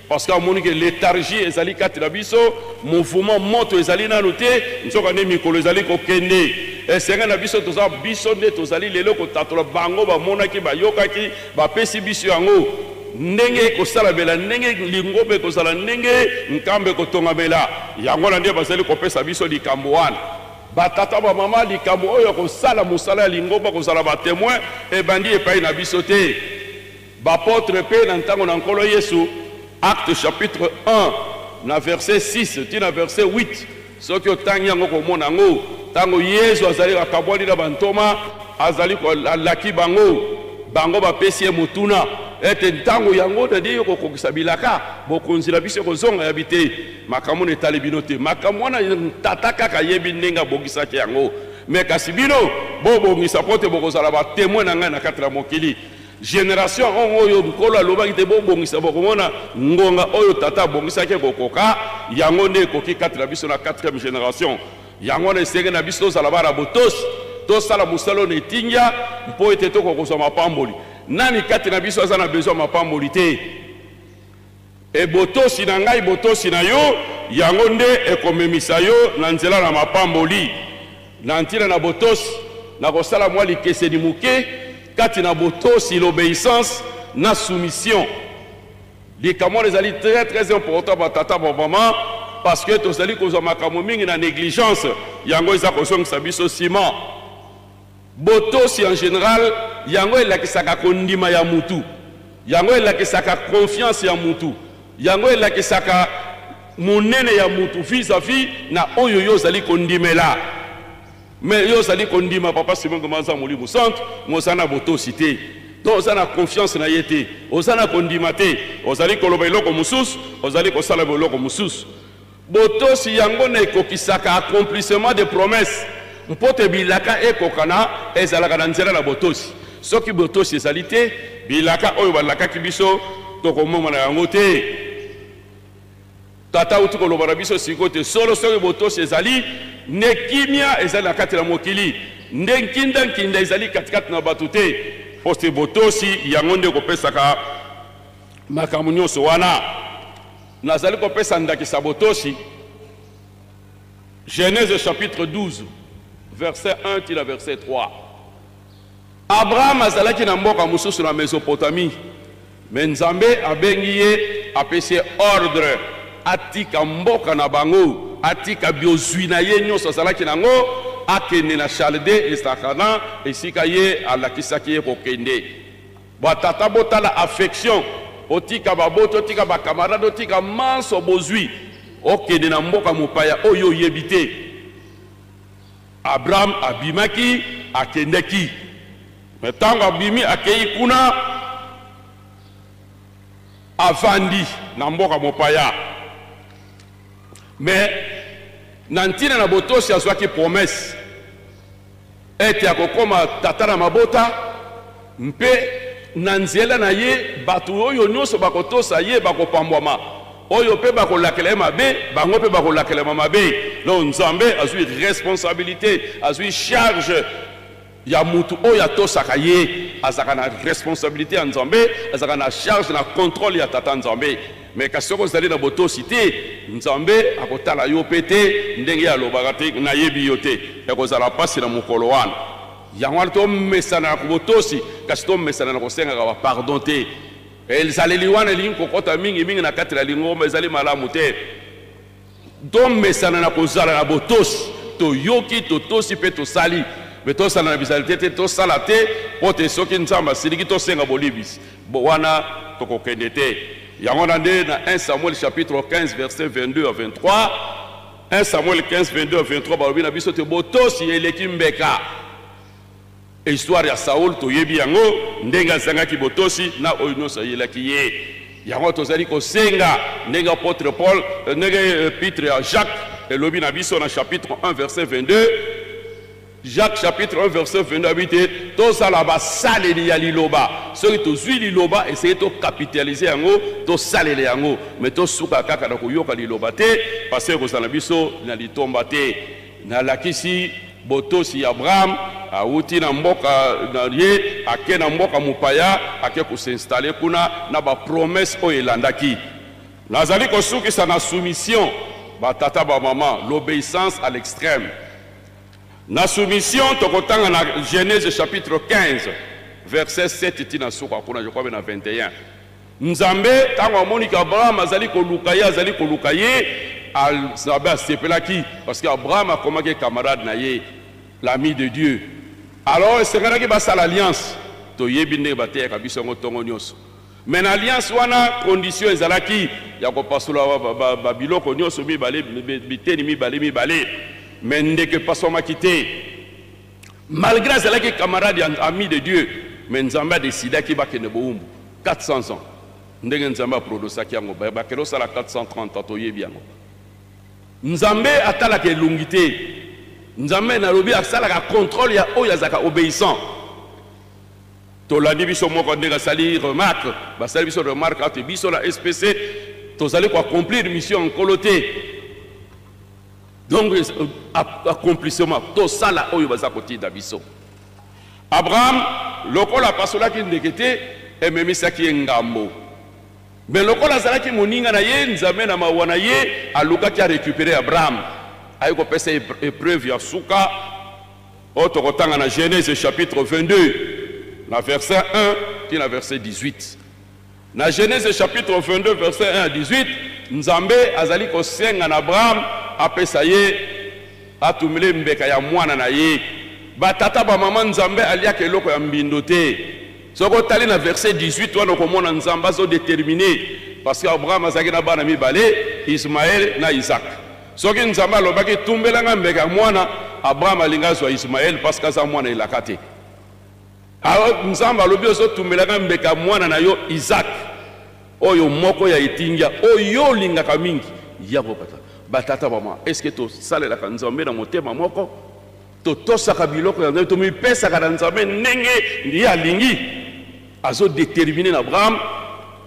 parce que amoni ke lethargie ezali kati na biso, mouvement moto ezali nanu te, nzoka nde mikolo ezali kokende. Esenge na biso toza biso nde tozali lelo kotatola bango bamonaki, bayokaki, bapesi biso yango ndenge ekosalamela, ndenge lingomba ekozala, ndenge nkamba ekotongamela. Yango wana nde bazali kopesa biso likambo wana. Batata, bamama, likambo oyo ya kosala mosala ya lingomba, kozala batemoin, ebandi epai na biso te. Bapotre mpe na ntango na Nkolo Yesu, Acte chapitre 1 na verset 6 ti na verset 8, soki otangi yango komona yango, ntango Yesu azali akabwani na bantoma, azali alaki bango, bango bapesi ye motuna ete ntango yango nde yo kokokisa bilaka, bokonzi na biso ekozonga yabi te. Makambo na etali bino te, makambo wana tata kaka ayebi ndenge abongisaki yango, me kasi bino bobongisa mpo te bokozala batemoin na ngai na kati na mokili. Generation oyo Nkolo alobaki te bobongisa, bokomona ngonga oyo tata abongisaki ekokoka, yango nde ekoki kati na biso na 4e generation. Yango wana esengeli na biso tozala bana botosi, tosala mosala oyo na etingia mpo ete tokoka kozwa mapamboli. Nani kati na biso aza na besoin ya mapamboli te? E botosi na ngai, botosi na yo, yango nde ekomemisa yo na nzela na mapamboli. Na ntina na botosi, nakosala mwa likeseni moke kati na botosi, l'obeissance, na soumission. Likambo wana ezali très très important ba tata ba mama, parce que tozali kozwa makambo mingi na négligence, yango eza kozongisa biso nsima. Botosi en general yango elakisaka kondima ya mutu, yango elakisaka confiance ya mutu, yango elakisaka monene ya mutu vis-à-vis na oyo yo ozali kondimela. Mais yo ozali kondima Papa Simon Kimbangu aza Molimo Santu, mais oza na botosi te, donc oza na confiance na ye te, oza na kondima te, ozali koloba eloko mosusu, ozali kosala eloko mosusu. Botosi yango na ekokisaka accomplissement de promesse, mpo te bilaka ekokana ezalaka na nzela na botosi. Soki botosi ezali te, bilaka oyo balakaki biso tokomomona yango te. Tata auti koloba na biso sikoyo te solo soki botosi ezali nde kimia ezali na kati na mokili, nde nkinda nkinda ezali katikati na bato te, mpo te botosi yango nde ekopesaka makambo nyonso wana. Nazali kopesa ndakisa botosi. Genèse chapitre 12 verset 1 ti na verset 3. Abraham azalaki na mboka mosusu na Mesopotamie, me Nzambe abengi ye, apesi ye ordre atika mboka na bango, atika biozwi na ye nyonso azalaki nango, akende na Chalde esakana esika ye alakisaki ye kokende. Ba tata botala affection, otika baboti, otika ba camarade, otika manso bozwi, okende na mboka mopaya oyo oyebi te. Abraham abimaki akendeki, me ntango abimi akei kuna avandi na mboka mopaya, me na ntina na botosi azwaki promesse ete akokoma tata na mabota, mpe na nzela na ye bato oyo nyonso bakotosa ye bakopambwama, oyo mpe bakolakela ye mabe bango mpe bakolakelama mabe. Donc Nzambe azwi responsabilité, azwi charge ya mutu oyo atosaka ye, azalaka na responsabilité ya Nzambe, azalaka na charge na contrôle ya tata Nzambe. Me kasi soki ozali na botosi te, Nzambe akotala yo mpe te, ndenge ye alobaka te, nayebi yo te. Ekozala mpasi na mokolo wana. Yango wana tomesana na botosi, kasi tomesana na kosengaka ba pardon te. Ezaleli wana elingi kokɔta mingimingi na kati na lingomba, ezali malamu te. Tomesana na kozala na botosi. Toyoki, totosi mpe tosali, me tosala na bizali te te tosala te mpo te soki Nzambe asiliki, tosenga bolibisi. Bo wana tokokende te. Yango na nde na 1 Samuel chapitre 15 verset 22 à 23, 1 Samuel 15 22 à 23, balobi na biso te botosi eleki mbeka. Histoire ya Saul toyebi yango, ndenge azangaki botosi na oyo nyonso ayelaki ye. Yango tozali kosenga ndenge apôtre Paul, ndenge épître ya Jacques elobi na biso na chapitre 1 verset 22. Jacques chapitre 1 verset 22 abi te tozala basaleli ya liloba. Soki tozwi liloba, esengeli tokapitalize yango, tosalele yango, me tosuka kaka na koyoka liloba te, parce que kozala biso na litomba te. Nalakisi botosi ya Abraham. Awuti na mboka na ye, ake na mboka mopaya, ake kosinstalle kuna na bapromese oyo elandaki. Nazali kosukisa na soumission. Batata, bamama, l'obéissance à l'extrême. Na soumission, tokotanga na Genèse chapitre 15 verset 7 tina suka kuna, je crois na 21. Nzambe, ntango amoniki Abraham azali koluka ye, azali koluka ye, Nzambe asepelaki parce que Abraham akomaki camarade na ye, l'ami de Dieu. Alors esengelaki basala alliance. Toyebi ndenge bateyaka biso yango ntongo nyonso. Me na alliance wana, condition ezalaki ya kopasola babiloko nyonso mibale, biteni mibale mibale. Me ndeke epaswamaki te, malgré azalaki camarade ya ami de Dieu. Me Nzambe adesidaki bakende bowumbu 400 ans, ndenge Nzambe aprodosaki yango, bakende osala 430 ans. Toyebi yango. Nzambe atalaka elongi te. Nzambe, nalobi, asalaka contrôle ya oyo azalaka obéissant. Tolandi biso moko ndenge asali remarque, basali biso remarque ate biso na SPC tozali koaccomplir mission ya Nkolo te. Donc accomplissement, tosala oyo baza kotinda biso. Abraham, lokola apasolaki ndeke te, ememisaki ye ngambo. Me lokola azalaki moninga na ye, Nzambe na mawa na ye alukaki arécupere Abraham, aye kopesa épreuve ya suka oyo tokotanga na Genèse chapitre 22 na verset 1 ti na verset 18. Na Genèse chapitre 22 verset 1 à 18, Nzambe azali kosenga na Abraham apesa ye, atumile mbeka ya mwana na ye. Batata, bamama, Nzambe aliaka eloko ya mbindo te. Soki otali na verset 18 wana, okomona Nzambe azodetermine, parce que Abraham azalaki na bana mibale, Ismael na Isaac. Soki Nzambe alobaki tumbelanga mbeka ya mwana, Abraham alingi azwa Ismael parce que aza mwana elaka te. Alors Nzambe alobi ozotumbelanga mbeka ya mwana na yo Isaac, oyo moko ya etingia oyo olingaka mingi. Yango batata, bama, est ce que tosalelaka Nzambe na motema moko? Totosaka biloko ya Nzambe? Tomipesaka na Nzambe ndenge ye alingi? Azodetermine na Abraham,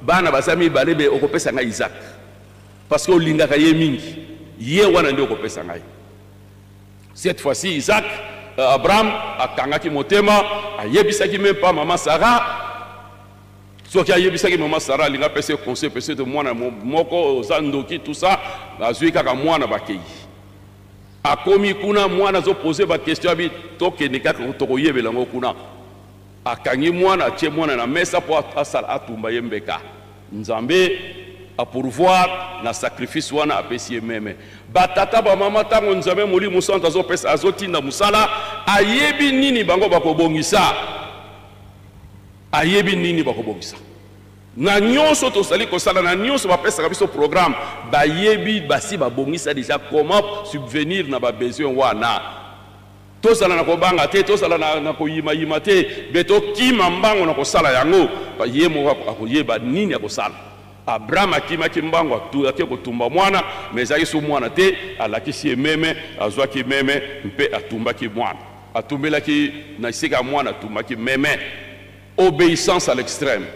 bana baza mibale, be okopesa ngai Isaac parce que olingaka ye mingi, ye wana nde okopesa ngai. Cette fois-ci Isaac, Abraham akangaki motema, ayebisaki même pas mama Sarah. Soki ayebisaki mama Sara, alingi apesa ye conseil, peut-être mwana moko oza ndoki, tout ça. Azwi kaka mwana, bakei. Akomi kuna, mwana azopose baquestion, abi tokende kaka, tokoyebela yango kuna. Akangi mwana, atie mwana na mesa mpo asala atumba ye mbeka. Nzambe apourvoir na sacrifice wana, apesi ye meme. Batata, bamama, ntango Nzambe Molimo Santo azopesa, azotinda mosala, ayebi nini bango bakobongisa, ayebi nini bakobongisa. Na nyonso tozali kosala, na nyonso bapesaka biso programme, bayebi, basi babongisa déjà comment subvenir na babesoin wana. Tozala na kobanga te, tozala na koyimayima te, be tokima mbango na kosala yango. Ye moko akoyeba nini akosala. Abraham akimaki mbango, ake kotumba mwana, me ezalaki so mwana te. Alakisi ye meme, azwaki meme mpe atumbaki mwana, atumbelaki na esika ya mwana, atumbaki meme. Obéissance à l'extrême,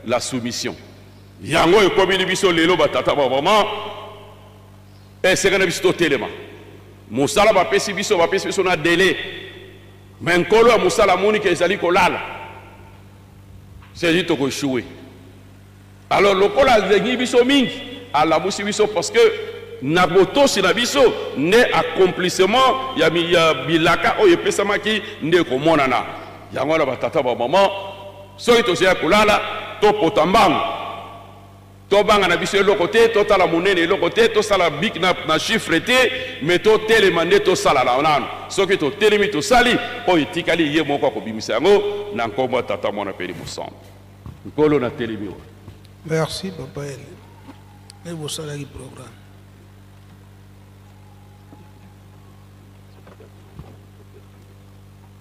la soumission. Yango ekomeli biso lelo. Batata, bamama, esengeli na biso totelema. Mosala bapesi biso, bapesi biso na délai, me nkolo ya mosala amoniki ezali kolala, c'est tokoéchouer. Alors lokola alingi biso mingi, alamusi biso, parce que na botosi na biso nde accomplissement ya bilaka oyo epesamaki nde ekomonana. Yango wana, batata, bamama, soki tozali kolala, topota mbango. Tobanga na biso eloko te, totala monene eloko te, tosala bic na, na chiffre te, mais totelema nde tosala na nanu. Soki totelemi tosali, oyo etikali ye moko akobimisa yango na nkombo ya Tata, Mwana mpe Elimo Santu. Nkolo, natelemi wa. Merci papa Eli. Nde bosalaki programme.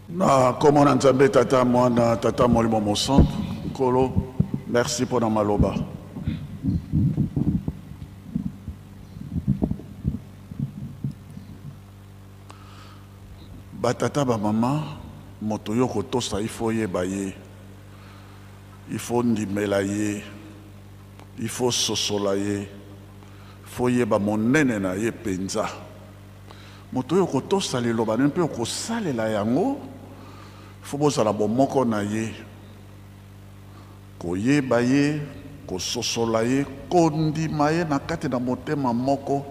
Na nkombo na Nzambe Tata, Mwana, Tata Molimo Mosantu, Nkolo, merci mpo na maloba. Batata, bamama, moto yo kotosa, il faut oyeba ye, il faut ndimela ye, il faut sosola ye, il faut oyeba monene na ye mpenza. Moto oyo okotosa liloba na ye mpe okosalela yango, fo bozala bomoko na ye, koyeba ye, kososola ye, kondima ye na kati na motema moko,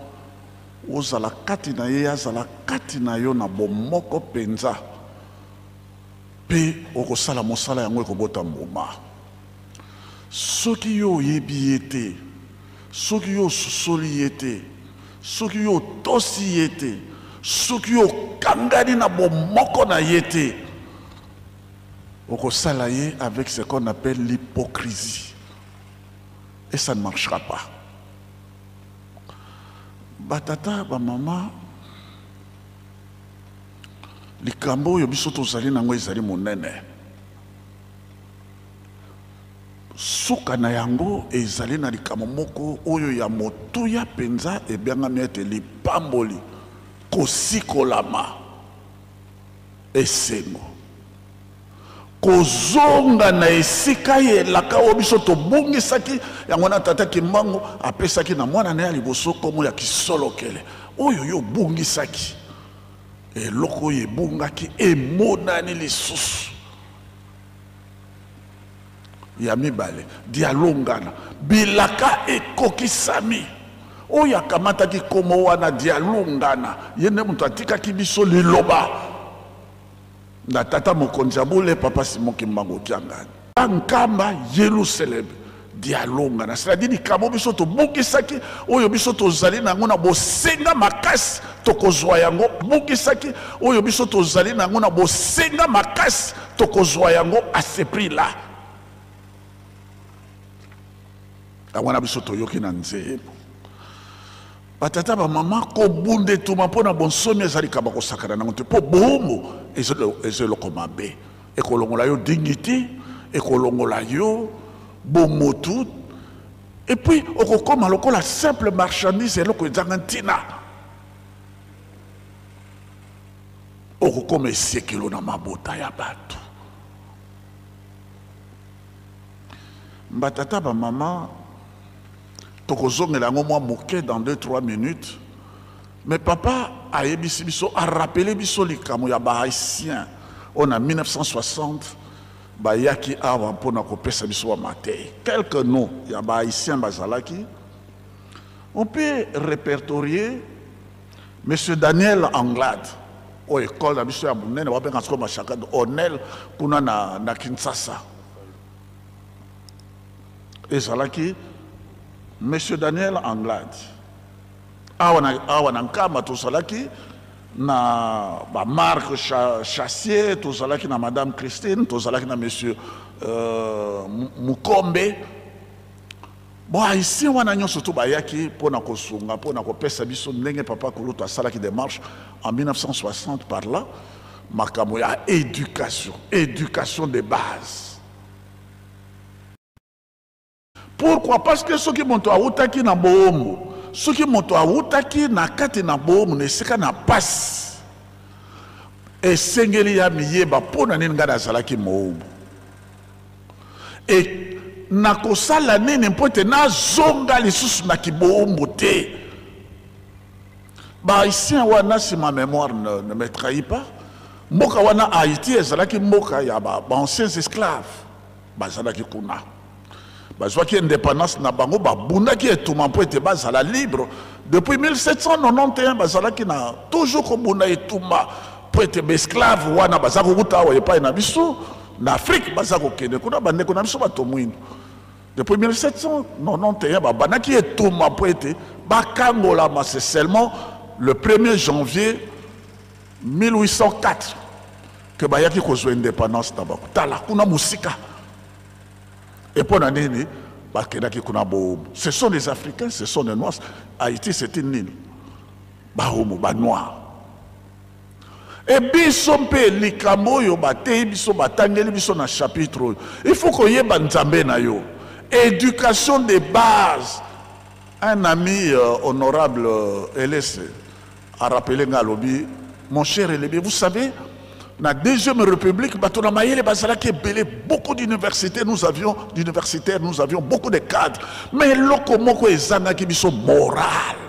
ozala kati na ye, ye azala kati na yo na bomoko mpenza, mpe okosala mosala yango ekobota mbuma. Soki yo oyebi ye te, soki yo ososoli ye te, soki yo otosi ye te, soki yo okangani na bomoko na ye te, okosala ye avec ce qu'on appelle l'hypocrisie. Et ça ne marchera pas. Batata, bamama, likambo oyo biso tozali nango ezali monene. Suka na yango ezali na likambo moko oyo ya motuya mpenza ebyangami ete lipamboli, kosikolama, esengo, kozonga na esika ya elaka oyo biso tobungisaki. Yango wana Tata Kimbangu apesaki na mwana na ye ya liboso nkombo ya Kisolokele, oyo yo obungisaki. Eloko oyo ebungaki emonani lisusu. Ya mibale, dialungana, bilaka ekokisami. Oyo akamataki nkombo wana dialungana, ye nde moto atikaki biso liloba na tata mokonzi ya bule, Papa Simon Kimbangu Kiangani. Nkamba Yelusaleme dialungana, c'est-à-dire likambo biso tobukisaki, oyo biso tozali na yango na bosenga makasi, tokozwa yango. Bukisaki oyo biso tozali na yango na bosenga makasi, tokozwa yango à ce prix-là. Yango wana biso toyoki na nzembo. Batata, bamama, kobunda etumba mpo na bonsomi ezali likambo ya kosakana nango te, mpo boombo eza eloko mabe. Ekolongola yo dignité, ekolongola yo bomotu, et puis okokoma lokola simple marchandise, eloko ezanga ntina. Okokoma esekelo na mabota ya bato. Batata, bamama, tokozongela yango mwa moke dans 2-3 minutes, mais papa ayebisi biso, arapele biso likambo ya ba haïtien oyo na 1960 bayaki awa mpona kopesa biso ba matei. Quelques noms ya ba haïtien bazalaki, on peut répertorier Monsieur Daniel Anglade, oyo école na biso ya monene babenga sikoyo Mashaka Onel kuna na Kinshasa. Ezalaki Monsieur Daniel Anglade. Awa na Nkamba tozalaki na ba Marc Chassier, tozalaki na Madame Christine, tozalaki na Monsieur Mukombe. Bon, haïtien wana nyonso to bayaki mpona kosunga, mpona kopesa biso ndenge papa Kulutu asalaki démarche en 1960 par là, makambo ya éducation, éducation de base. Pourquoi? Parce que soki moto awutaki na boombo, soki moto awutaki na kati na boombo na esika na pasi, esengeli ya miyeba mpona nini ngai nazalaki moombo. Et nakosala nini mpo ete nazonga lisusu na kiboombo te? Ba haïtien wana, si ma mémoire ne me trahit pas, mboka wana Haïti ezalaki mboka ya ba anciens esclaves bazalaki kuna. Bazwaki indépendance na bango, babundaki etumba mpo ete bazala libre. Depuis 1791 bazalaki na toujours kobunda etumba mpo ete ba esclaves wana baza kokuta awa epai na biso na Afrique, baza kokende kuna bandeko na biso bato mwindu. Depuis 1791 babandaki etumba mpo ete bakangolama. C'est seulement le 1er janvier 1804 que bayaki kozwa indépendance na bango. Tala kuna mosika. Et mpo na nini bakendaki kuna bowumbu? Ce sont des Africains, ce sont des Noirs. Haïti, c'est une île. Bawumbu, ba Noirs. E biso mpe likambo oyo bateyi biso, batangeli biso na chapitre oyo, il faut koyeba Nzambe na yo. Éducation de base. Un ami honorable Elese a rappelé nga, alobi: mon cher Elebe, vous savez, na deuxième république, bato na mayele bazalaki ebele, beaucoup d'universités nous avions, d'universitaires nous avions, beaucoup de cadres, mais eloko moko ezangaki biso: morale.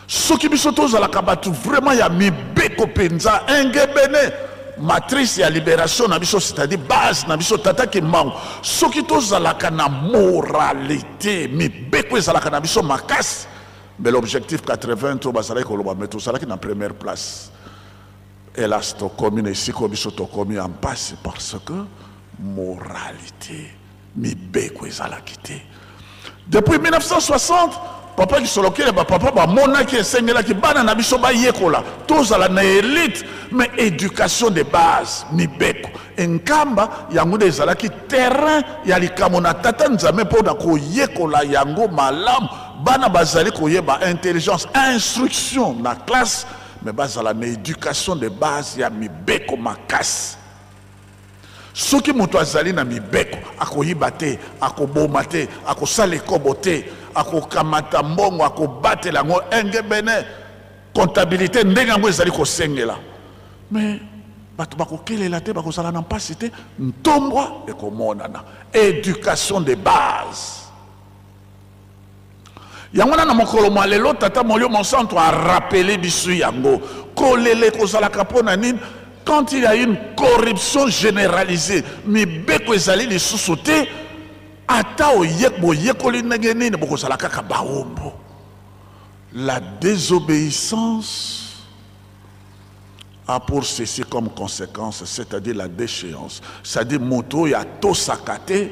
Soki biso tozalaka bato vraiment ya mibeko mpenza, engebene matrice ya libération na biso, c'est-à-dire base na biso, Tata Kimbangu, soki tozalaka na moralité, mibeko ezalaka na biso makasi, mais l'objectif 80 oyo bazalaki koloba, mais tozalaki na première place. Hélas, tokomi na esika oyo biso tokomi ya mpasi parce que moralité, mibeko ezalaki te. Depuis 1960, papa Kisolokele, bapapa bamonaki esengelaki bana na biso bayekola, tozala na élite, mais éducation de base, mibeko. Nkamba yango nde ezalaki terrain ya likambo na Tata Nzambe mpo na koyekola yango malamu. Bana bazali koyeba intelligence, instruction na classe, mais bazala na éducation de base ya mibeko makasi. Soki moto azali na mibeko, akoyiba te, akoboma te, akosala ekobo te, akokamata mbongo, akobatela yango engebene comptabilité ndenge yango ezali kosengela. Mais bato bakokelela te, bakozala na mpasi te, ntombwa ekomonana. Éducation de base yango wana. Na mokolo mwa lelo, Tata Molio Monsanto arappeler biso yango. Kolela ekozalaka mpo na nini quand il y a une corruption généralisée, mibeko ezali lisusu te? Ata boyekoli ndenge nini, bokozala kaka bawumbu. La désobéissance a pour ceci comme conséquence, c'est-à-dire la déchéance, c'est-à-dire moto oyo atosaka te,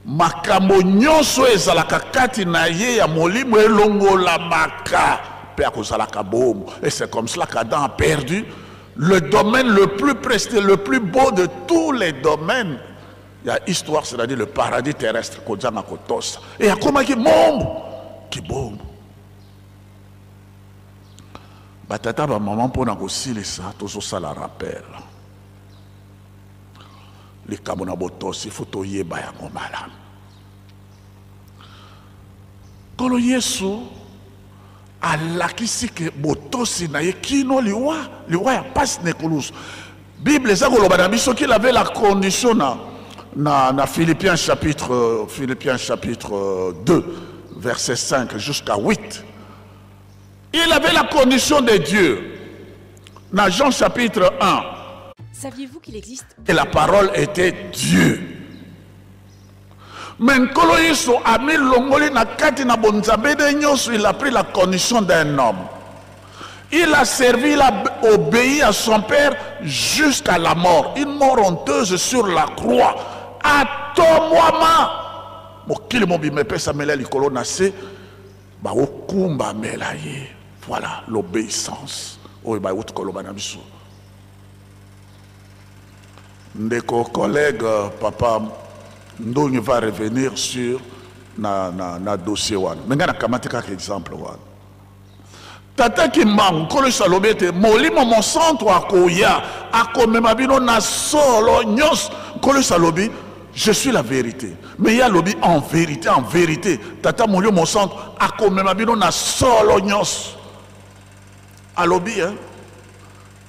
makambo nyonso ezalaka kati na ye ya molimo elongolamaka mpe akozalaka bomo. Et c'est comme cela qu'Adam a perdu le domaine le plus précieux, le plus beau de tous les domaines ya histoire, c'est-à-dire le paradis terrestre. Kozanga kotosa e akomaki mombo kibombo. Batata, bamama, mpona kosilisa, tozosala rappel. Likambo na botosi, faut toyeba yango malamu. Nkolo Yesu alakisi ke botosi na ye kino liwa, liwa ya pasi na ekulusu. Bible eza koloba na biso qu'il avait la condition na Philippiens chapitre 2, verset 5 jusqu'à 8. Il avait la condition de Dieu. Dans Jean chapitre 1, Saviez-vous qu'il existe et la parole était Dieu. Mais Nkolo Yesu amilongoli na kati na bonzambe de nyonso, il a pris la condition d'un homme. Il a servi, il a obéi à son père jusqu'à la mort. Une mort honteuse sur la croix. Atombwama. Mokili mobimba epesamela likolo na se, baokumbamela ye. Voilà l'obéissance oyo bauti koloba na biso. Ndeko collègue papa Ndongi va revenir sur na dossier wana, mais ngai nakamati kaka exemple wana. Tata Kimbangu, Nkolo Yesu alobi ete Molimo Mosantu akoya, akomema bino na solo nyonso. Nkolo Yesu alobi: je suis la vérité. Mais ye alobi: en vérité, en vérité, Tata Molimo Mosantu akomema bino na solo nyonso. Alobi, hein?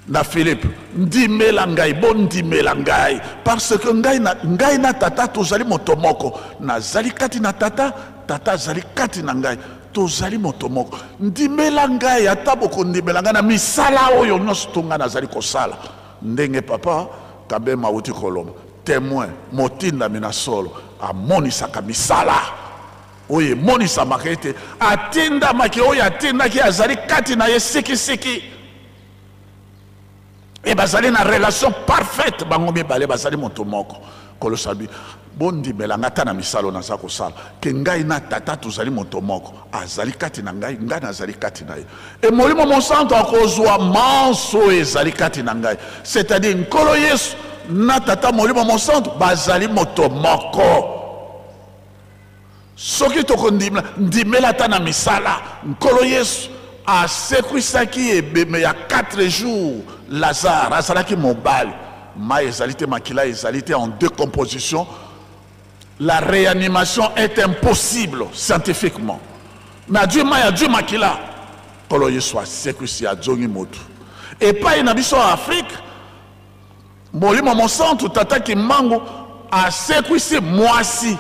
Na Philippe: ndimela ngai, bondimela ngai, parce que ngai na Tata tozali moto moko. Nazali kati na Tata, Tata azali kati na ngai, tozali moto moko. Ndimela ngai, ata bokondimela ngai na misala oyo nyonso to ngai nazali kosala. Ndenge papa Kabema auti koloba, témoin motindami na solo amonisaka misala oyo emonisamaka ete atindamaki. Oyo atindaki azali kati na ye sikisiki e bazali na relation parfaite, bango mibale bazali moto moko. Kolosabi Bondimela ngai ata na misala oyo naza kosala, ke ngai na Tata tozali moto moko, azali kati na ngai, ngai nazali kati na ye. E Molimo Mosantu akozwa manso oyo ezali kati na ngai. C'est-à-dire Nkolo Yesu na Tata Molimo Mosantu bazali moto moko. Soki tokondimela, ndimela ata na misala. Nkolo Yesu asekwisaki ebembe ya 4 jours Lazare, azalaki mobali. Mai ezali te, makila ezali te, en decomposition. La réanimation est impossible scientifiquement. Mais azwi mai, azwi makila. Nkolo Yesu asekwisi, azongi motu. Epai na biso ya Afrique, Molimo Mosantu, Tata Kimbangu asekwisi mwasi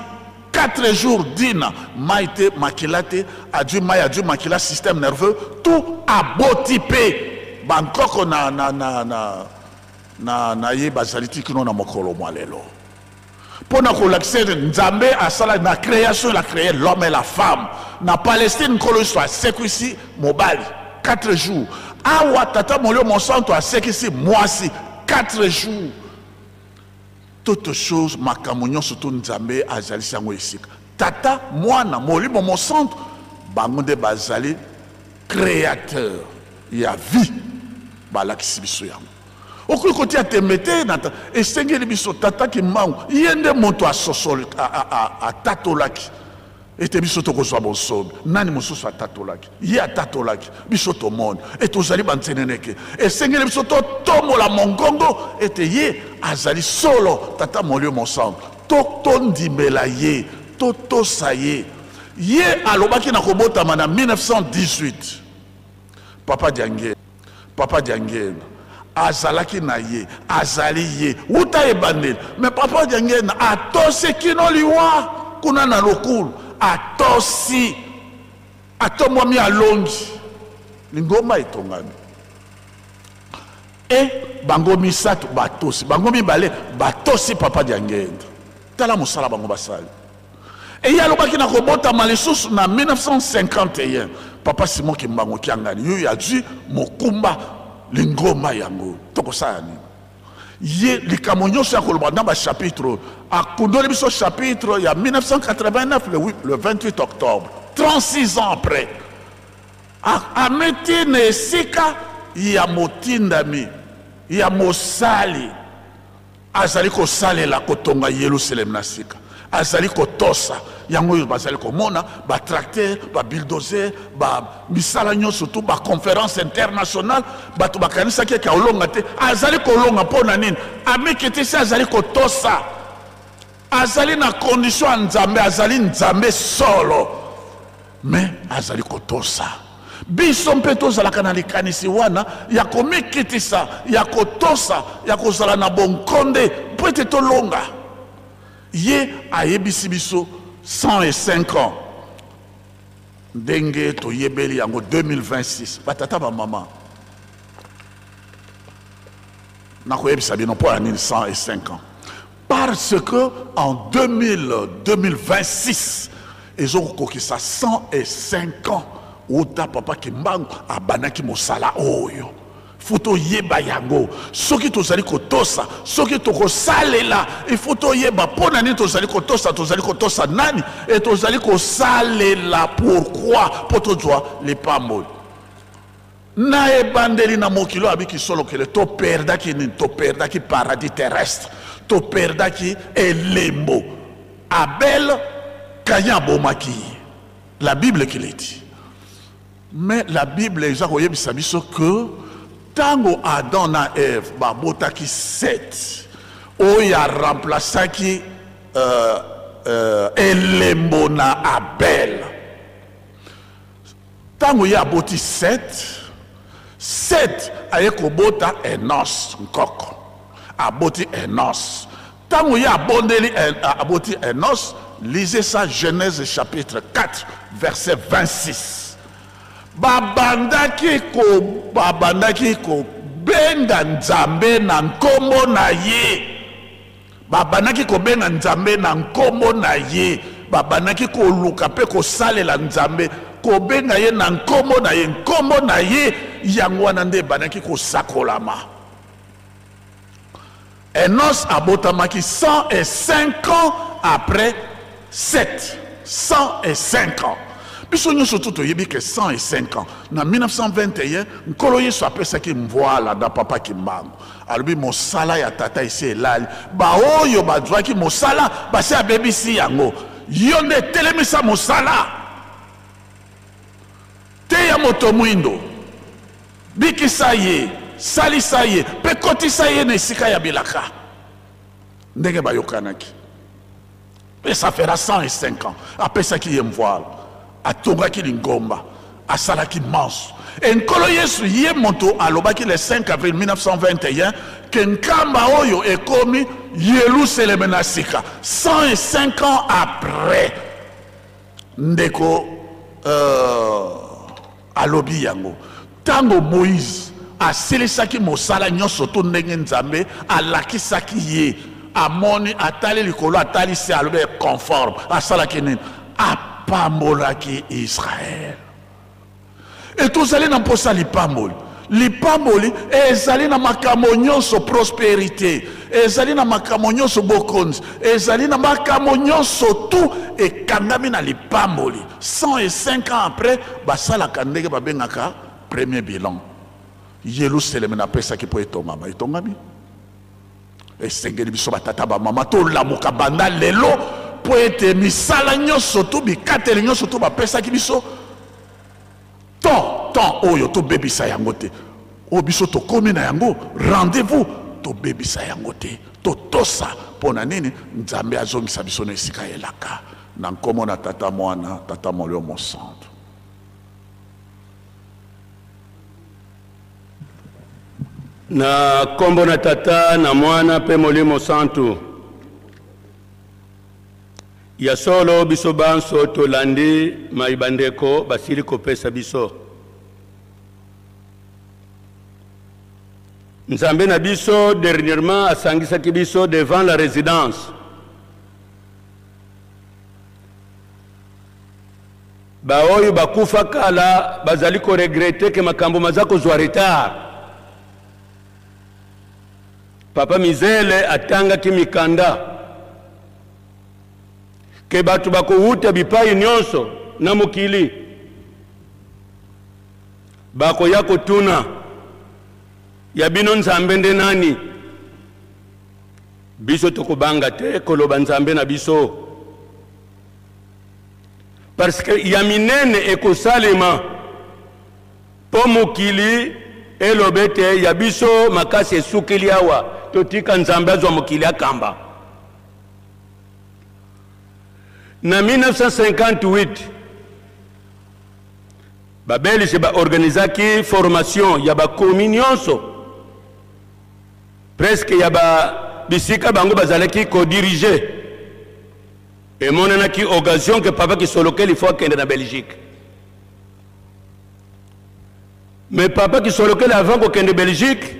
4 jours dina mai te makila te, azwi mai azwi makila, système nerveux tout, aboti pe bankoko na, na, na, na, na, na ye bazali ti kino na mokolo mwa lelo. Mpo na kolakisa ete Nzambe asala na création, il a créé l'homme et la femme. Na Palestine, Nkolo Yesu asekwisi mobali 4 jours. Awa Tata Molimo Mosantu asekisi mwasi 4 jours. Toute chose, makambo nyonso to Nzambe azalisi yango esika. Tata, Mwana, Molimo Mosantu, bango nde bazali créateur ya vie, balakisi biso yango. Okoki kotia tembe te na ta, esengeli biso Tata Kimbangu ye nde moto asosoli, atatolaki ete biso tokozwa bonsomi. Nani mosusu atatolaki? Ye atatolaki, biso tomoni ete tozali banzeneneke. Esengeli biso totombola mongongo ete ye azali solo Tata Molimo Mosantu, to tondimela ye, totosa ye. Ye alobaki na kobotama na 1918 Papa Diangienda, Papa Diangienda azalaki na ye, azali ye wuta ebandeli. Mais Papa Diangienda atosi kino liwa kuna na lokulu, atosi, atombwami, alongi, lingomba etongami. E bango misato batosi, bango mibale batosi Papa Diangienda. Tala mosala bango basali. Eye alobaki na kobotama lisusu na 1951, Papa Simon Kimbangu Kiangani yoyo azwi mokumba lingomba yango. Tokosala nini? Ye likambo nyonso ya koloba na ba chapitre oyo akundoli biso chapitre ya 1989 le le 28 octobre, 36 ans après, ameti na esika ya motindami ya mosali. Azali kosalela kotonga Yelusaleme na sika. Azali kotosa yango oyo bazali komona ba tracteur, ba bulldozer, ba misala nyonso tu, ba conférence internationale. Bato bakanisaki eke akolonga te, azali kolonga. Mpo na nini? Amikitisi, azali kotosa, azali na condition ya Nzambe, azali Nzambe solo, mais azali kotosa. Biso mpe tozalaka na likanisi wana ya komikitisa, ya kotosa, ya kozala na bonkonde mpo ete tolonga. Ye ayebisi biso 105 ans ndenge toyebeli yango 2026. Batata, bamama, nakoyebisa bino mpo ya nini 105 ans. Parce que en 2026 ezokokokisa 105 ans uta Papa Kimbangu abandaki mosala oyo. Faut toyeba yango. Soki tozali kotosa, soki tokosalela, il faut toyeba mpo na nini tozali kotosa, tozali kotosa nani et tozali kosalela pourquoi, mpo tozwa lipamboli. Na ebandeli na mokili oyo abiki solokele, toperdaki nini? Toperdaki paradis terrestre, toperdaki elembo. Abel, Caïn abomaki ye. La Bible qui le dit. Mais la Bible eza koyebisa biso que tango Adam na Ève babotaki Seth, oyo aremplaçaki elembo na Abel. Tango ye aboti Seth, Seth aye kobota Enos, nkoko. Aboti Enos. Tango ye abondeli, aboti Enos, lisez ça, Genèse chapitre 4, verset 26. Babandaki ko, babandaki kobenga Nzambe na nkombo na ye. Babandaki kobenga Nzambe na nkombo na ye. Babandaki koluka mpe kosalela Nzambe, kobenga ye na nkombo na ye. Nkombo na ye yango wana nde ebandaki kosakolama. Enos abotamaki 105 ans après 7 105 ans. Biso nyonso tu toyebi ke 105 ans na 1921 Nkolo Yesu apesaki mvwala na Papa Kimbangu, alobi mosala ya tata esi elali, baoyo bazwaki mosala basi abebisi yango, yo nde telemisa mosala, teya moto mwindo, bikisa ye, salisa ye mpe kotisa ye na esika ya bilaka ndenge bayokanaki. Mpe ça fera 105 ans apesaki ye mvwala, atongaki lingomba, asalaki manso. E Nkolo Yesu ye moto alobaki le 5 avril 1921 ke nkamba oyo ekomi Yelusaleme na sika. 105 ans après ndeko alobi yango ntango Moïse asilisaki mosala nyonso to ndenge Nzambe alakisaki ye, amoni, atali likolo, atali se, alobi conforme. Asalaki nini? Apambolaki Israël. E tozali na mposa lipamboli. Lipamboli ezali na makambo nyonso, prospérité ezali na makambo nyonso, bokonzi ezali na makambo nyonso, tout ekangami na lipamboli. 105 ans après basalaka ndenge babengaka premier bilan. Yelusalemi napesaki mpo etongama, etongami. Esengeli biso batata bamama tolamuka banda lelo mpo ete misala nyonso to bikateli nyonso to bapesaki biso temps oyo tobebisa yango te, oyo biso tokomi na yango rendez-vous tobebisa yango te, totosa. Mpo na nini? Nzambe azongisa biso na esika elaka. Na nkombo na Tata Mwana, Tata Molimo Mosantu. Na nkombo na Tata na Mwana mpe Molimo Santu. Ya solo biso banso tolandi mai bandeko basili kopesa biso. Nzambe na biso dernièrement asangisaki biso devant la résidence. Baoyo bakufa kala bazali koregrete ke makambo maza kozwa retard. Papa Mizele atangaki mikanda ke bato bakowuta bipai nyonso na mokili bakoya kotuna ya bino Nzambe nde nani? Biso tokobanga te koloba Nzambe na biso, parce que ya minene ekosalema mpo mokili eloba ete ya biso makasi esukeli awa, totika Nzambe azwa mokili akamba. Na 1958 babelge baorganizaki formation ya bakomi nyonso presque ya ba bisika bango bazalaki kodirige. Emonanaki occasion ke Papa Kisolokele il faut akende na Belgique. Mais Papa Kisolokele avant kokende Belgique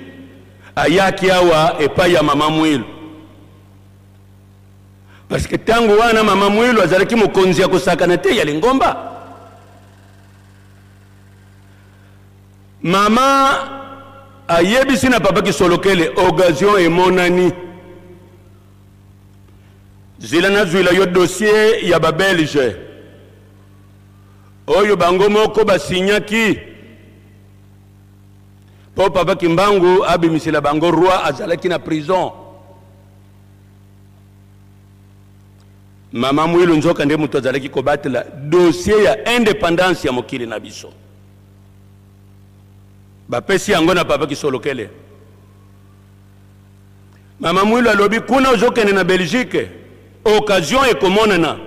ayaki awa epai ya Mama Mwilu, parce que tango wana Mama Mwilu azalaki mokonzi ya kosakana te ya lingomba. Mama ayebisi na Papa Kisolokele occasion emonani, zila nazwila yo dossier ya ba Belge oyo bango moko basignaki po Papa Kimbangu abimisela bango roi azalaki na prison. Mama Mwilu nzoka nde moto azalaki kobatela dossier ya indépendance ya mokili na biso. Bapesi yango na Papa Kisolokele. Mama Mwilu alobi kuna ozokende na Belgique, occasion ekomonana,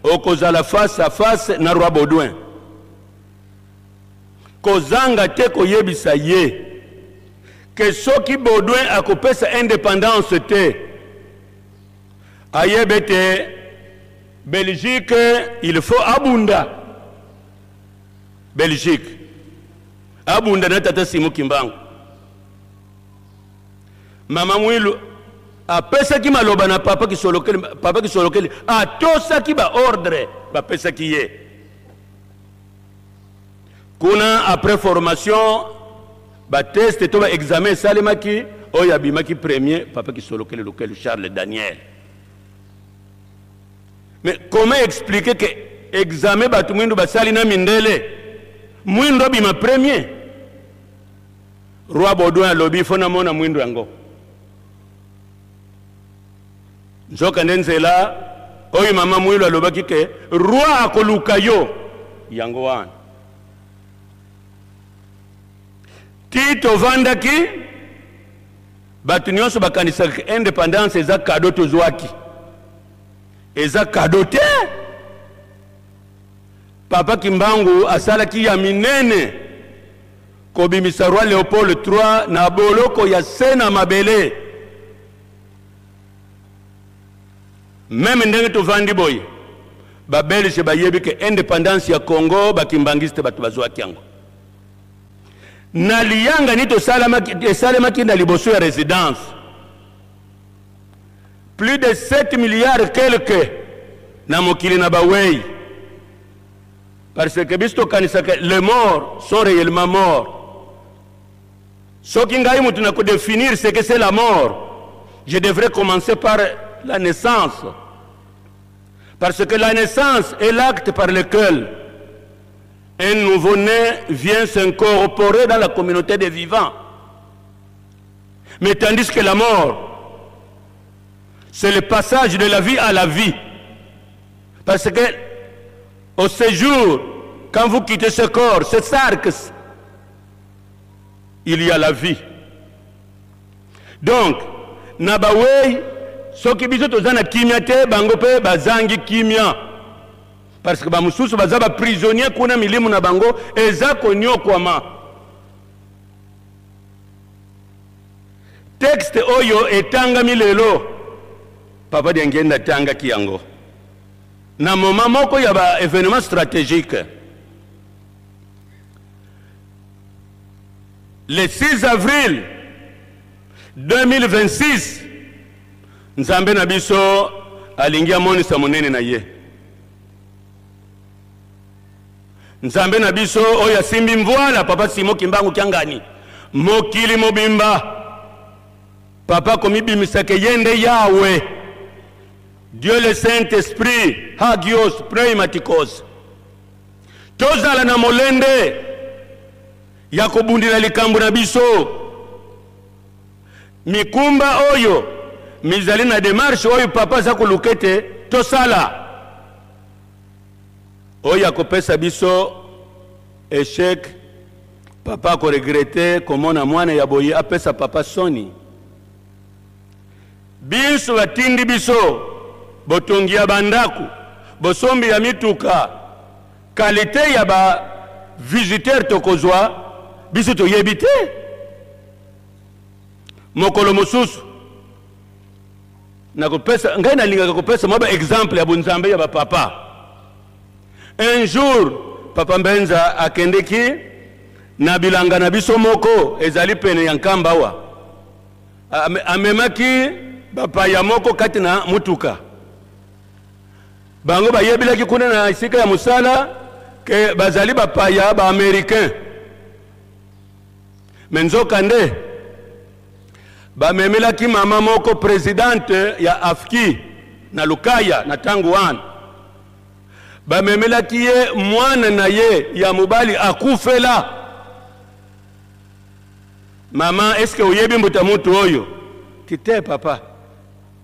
okozala face à face na roi Baudouin. Kozanga te koyebisa ye ke soki Baudouin akopesa indépendance te, ayebe te Belgique il faut abunda. Belgique abunda na tata Simon Kimbangu. Mama Mwilu apesaki maloba na Papa Kisolokele, Papa Kisolokele atosaki ba ordre bapesaki ye. Kuna après formation ba test to ba examen esalemaki, oyo abimaki premier Papa Kisolokele Lukelu Charles Daniel. Mais comment expliquer que examen bato mwindu basali na mindele, mwindu abima premier? Roi Baudouin alobi fo namona mwindu yango. Nzoka nde nzela oyo mama Mwilu alobaki ke roi akoluka yo, yango wana ti tovandaki bato nyonso bakanisaka independance eza kado tozwaki. Eza kado te. Papa Kimbangu asalaki ya minene kobimisa roi Leopold trois na boloko ya se na mabele. Meme ndenge tovandi boye, ba Belge bayebi ke independance ya Congo ba kimbangiste bato bazwaki yango. Na liyangani tosalamaki, esalemaki na liboso ya residence, plus de 7 milliards quelque na mokili na bawei, parce que biso tokanisaka les morts sont réellement morts. Soki ngai moto na kodéfinir ce que c'est la mort, je devrais commencer par la naissance, parce que la naissance est l'acte par lequel un nouveau-né vient s'incorporer dans la communauté des vivants. Mais tandis que la mort, c'est le passage de la vie à la vie. Parce que au séjour, quand vous quittez ce corps, ce sarque, il y a la vie. Donc, na bawei, soki biso toza na kimia te, bango pe bazangi kimia. Parce que ba mosusu baza ba prisonnier kuna, milimu na bango eza konyokwama. Texte oyo etangami lelo, Papa Diangienda atangaki yango na moment moko ya ba événement stratégique. Le 6 avril 2026, Nzambe na biso alingi amonisa monene na ye. Nzambe na biso oyo asimbi mvwala, Papa Simon Kimbangu Kiangani, mokili mobimba, Papa komibimisaka ye nde Yahweh, Dieu le Saint-Esprit, Hagios Pneumatikos. Tozala na molende ya kobundela likambo na biso. Mikumba oyo mizali na démarche oyo papa aza koluka ete tosala, oyo akopesa biso échec, papa akoregrete komona mwana ya boye apesa papa soni. Biso batindi biso botongi ya bandako, bosombi ya mituka, qualité ya ba visiteur tokozwa biso toyebi te. Mokolo mosusu nakopesa, ngai nalingaka kopesa mwa ba exemple ya bonzambe ya ba papa. Un jour papa Mbenza akendeki na bilanga na biso moko ezali pene ya Nkamba awa. Amemaki bapaya moko kati na mutuka. Bango bayebelaki kuna na esika ya mosala ke bazali bapaya ba américain. Mais nzoka nde bamemelaki mama moko présidente ya AFKI na Lukaya na tango wana. Bamemelaki ye mwana na ye ya mobali akufela. Mama, est-ce que oyebi mbuta mutu oyo? Tite papa.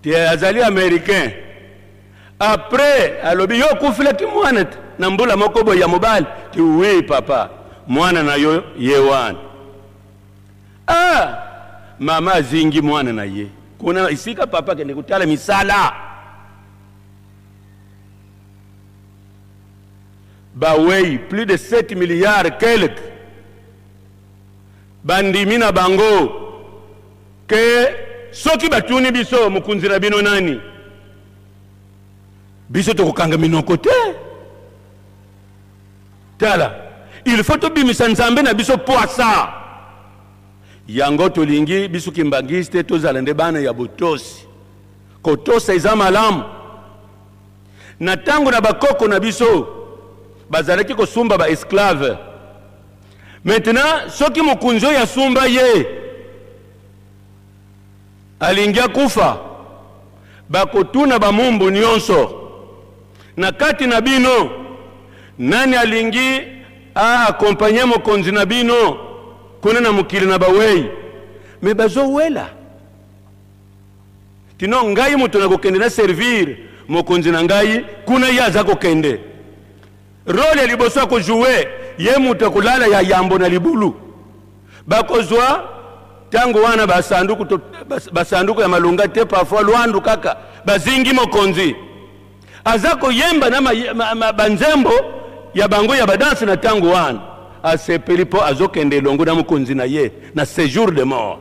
Te azali américain. Après alobi yo okufelaki mwana te na mbula moko boye ya mobali. Ti oui papa, mwana na yo ye wana. Mama azingi mwana na ye. Kuna isika papa kende kutala misala. Bawei plus de 7 milliards quelque. Bandimi na bango ke soki batuni biso mokonzi na bino nani, biso tokokanga minoko te. Tala, il faut tobimisa Nzambe na biso poasa. Yango tolingi biso kimbangiste tozala nde bana ya botosi. Kotosa eza malamu. Na tango na bakoko na biso bazalaki kosumba ba esclave. Maintenant soki mokonzi oyo asumba ye alingi akufa, bakotuna bamumbu nyonso. Na kati na bino nani alingi a accompagner mokonzi na bino kuna na mokili na bawei? Me bazowela tino ngai moto nakokende na servir mokonzi na ngai kuna, ye aza kokende role ya liboso akojoue, ye moto akolala ya yambo na libulu. Bakozwa ntango wana basanduku, to, basanduku ya malonga te, parfois lwandu kaka bazingi mokonzi aza koyemba na ma, ma, ma, banzembo ya bango ya badanse na ntango wana asepeli mpo azokende elongo na mokonzi na ye na séjour de mort.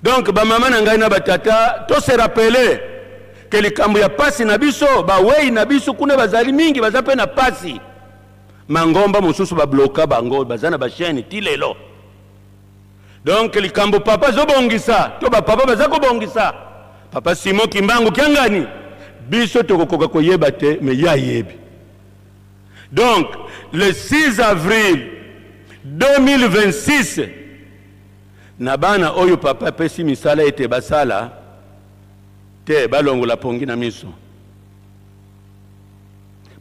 Donc bamama na ngai na batata, to se rappeler ke likambo ya pasi na biso, bawei na biso kuna bazali mingi, baza mpe na pasi. Mangomba mosusu babloka bango, baza na bachaine ti lelo. Donc likambo papa azobongisa to bapapa baza kobongisa, papa Simon Kimbangu Kiangani, biso tokokoka koyeba te, me ye ayebi. Donc le 6 avril 2026, na bana oyo papa apesi misala ete basala te, balongola pongi na miso.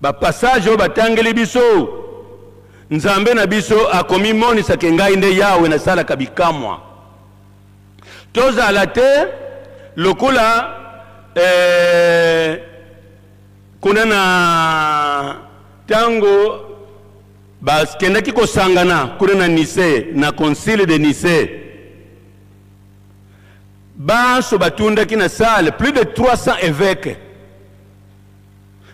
Bapassage oyo batangeli biso, Nzambe na biso akomimonisa ke ngai nde Yawe nasalaka bikamwa. Tozala te lokola eh, kuna na ntango bakendaki kosangana kuna na Nicée, na concile de Nicée, banso batundaki na salle plus de 300 évêques,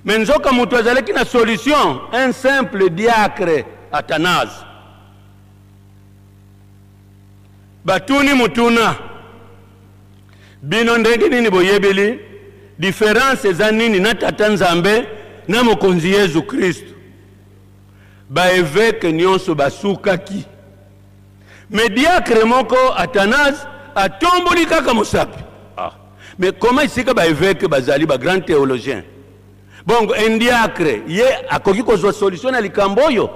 mais nzoka moto azalaki na solution, un simple diacre, Athanase. Batuni motuna: bino ndenge nini boyebeli différence eza nini na Tata Nzambe na mokonzi Yesu Kristu? Baeveke nyonso basukaki, me diacre moko Athanase atomboli kaka mosapi. Ah. Mais comment esika baeveke bazali bagrand théologien, bongo un diacre ye akoki kozwa solution na likambo oyo?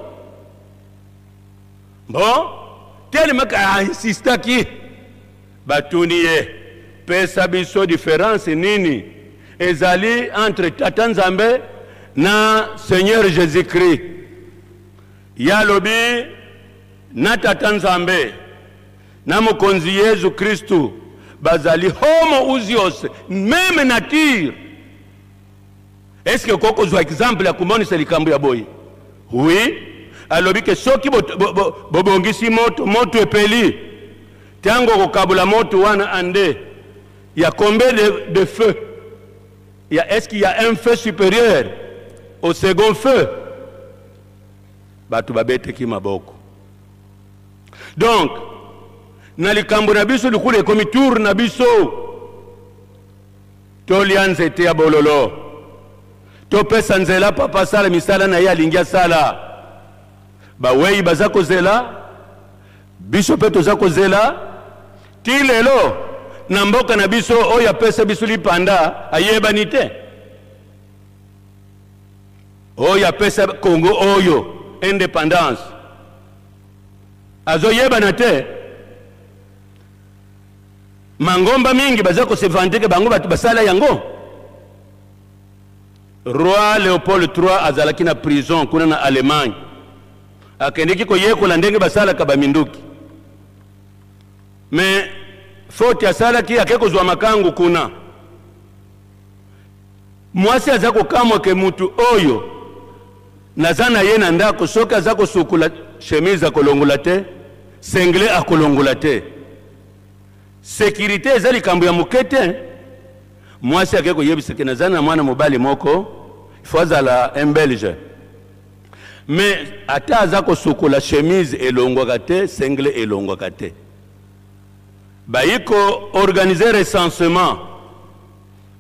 Bon, tellement ainsistaki, batuni ye: pesa biso différence nini ezali entre Tata Nzambe na Seigneur Jésus Christ? Ye alobi: na Tata Nzambe na mokonzi Yesu Kristu bazali homoousios, même nature. Est ce que okoki kozwa exemple ya komonisa likambo ya boye? Oui, alobi ke soki bobongisi moto, moto epeli, ntango okokabola moto wana ande ya combien de feu ya, est ce qu'il y a un feu supérieur au second feu? Bato babeteki maboko. Donc na likambo na biso likulu ekomi tour na biso, tolia nzete ya bololo, topesa nzela papa asala misala na ye alingi asala. Bawei baza kozela biso, mpe toza kozela ti lelo. Na mboka na biso oyo apesa biso lipanda ayebani te, oyo apesa Kongo oyo indépendance azoyebana te. Mangomba mingi baza kose vanter ke bango bato basala yango. Roi Léopold III azalaki na prison kuna na Allemagne, akendeki koyekola ndenge basalaka baminduki, mais faute asalaki, ake kozwa makangu kuna. Mwasi aza kokamwa ke mutu oyo naza na ye na ndako, soki aza kosukola chemise akolongola te, singlet akolongola te. Sécurité eza likambo ya moke te. Mwasi ake koyebisa ke naza na mwana mobali moko, ifo azala un Belge, mais ata aza kosukola chemise elongwaka te, singlet elongwaka te. Bayi koorganiser recensement,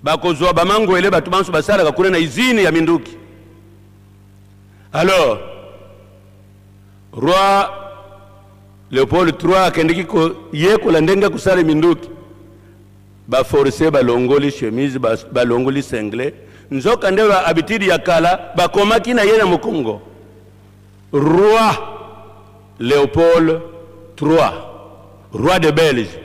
bakozwa bamangwele, bato banso basalaka kuna na usine ya minduki. Alors roi Léopold III akendeki koyekola ndenge kosala minduki, baforce balongoli chemise, balongoli singlet, nzoka nde bahabitude ya kala bakomaki na ye na mokongo. Roi Léopold III, roi de Belge,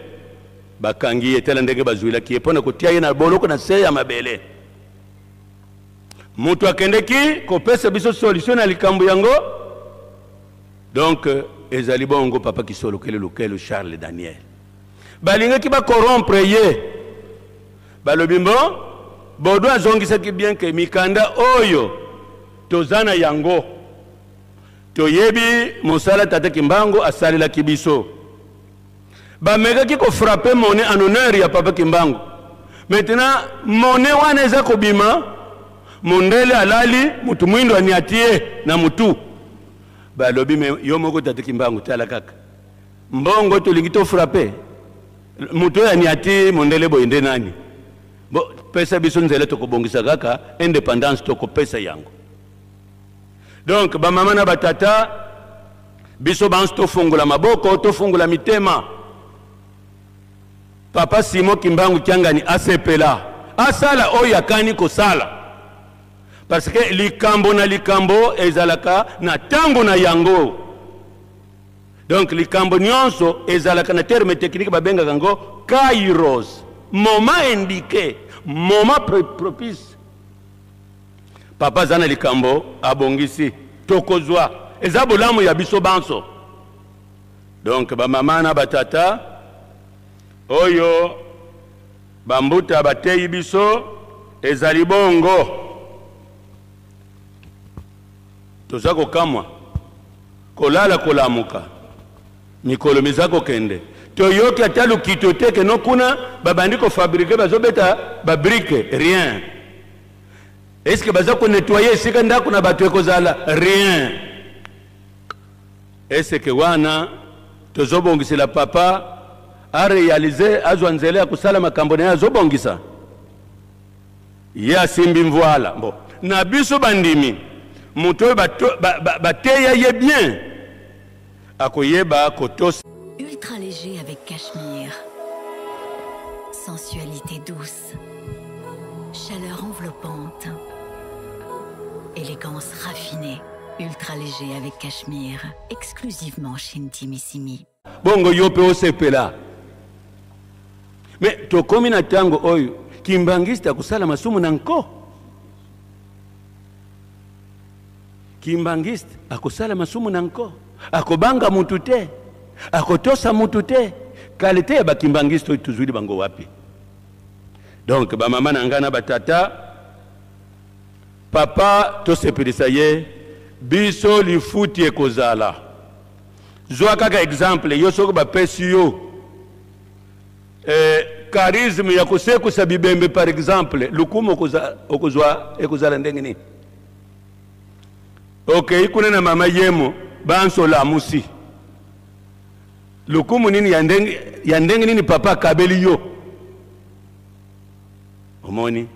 bakangi ye. Tala ndenge bazwilaki ye mpo na kotia ye na boloko na se ya mabele. Moto akendeki kopesa biso solution na likambo yango. Donc ezali bongo papa Kisolokele Lukelo Charles Daniel. Balingaki ba corrompre ye. Balobi mbo Bodo azongisaki bien que mikanda oyo toza na yango toyebi mosala tata Kimbangu asalelaki biso. Bamekaki ko frapper monnaie en honneur ya papa Kimbangu. Maintenant monnaie wana eza kobima, mondele alali, mutu mwindo aniati ye na mutu. Balobi me yo moko tata Kimbangu tala kaka mbongo tolingi to frapper mutu oyo aniati mondele boye nde nani? Bo pesa biso nzela tokobongisa kaka independance tokopesa yango. Donc ba mama na ba tata biso banso tofungola maboko tofungola mitema. Papa Simon Kimbangu Kiangani asepela asala oyo akani kosala, parce que likambo na likambo ezalaka na tango na yango. Donc likambo nyonso ezalaka na terme technique babengaka yango kairos, moment indiqué, moment propice. Papa aza na likambo abongisi, tokozwa, eza bolamu ya biso banso. Donc ba mama na ba tata oyo bambuta bateyi biso ezali bongo, toza kokamwa kolala kolamuka mikolo miza kokende toyoki ata lokito te ke no kuna babandi kofabrike bazobeta babrike rien. Est-ce que baza ko nettoyer esika ndako na bato ekozala rien? Est-ce que wana tozobongisela papa a réaliser azwa nzela ya kosala makambo na ye azobongisa ye asimbi mvuala bon na biso bandimi moto oyo bateya ye bien akoyeba kotosa. Ultra léger avec cachemire. Sensualité douce. Chaleur enveloppante. Élégance raffinée. Ultra léger avec cachemire. Exclusivement chez Intimissimi. Bongo yo pe osepela. Mais tokomi na tango oyo kimbangiste akosala masumu na nko. Kimbangiste akosala masumu na nko, akobanga mutu te, akotosa mutu te. Kalite ya bakimbangiste oyo tozwili bango wapi? Donc ba mama na nga na ba tata, papa tosepelisa ye, biso lifuti ekozala. Zwa kaka exemple yo soki bapesi yo charisme ya kosekusa bibembe par exemple, lokumu okozwa ekozala ndenge nini? Okei kuna na mama yemo banso lamusi, lokumu nini ya ndenge nini papa akabeli yo? Omoni?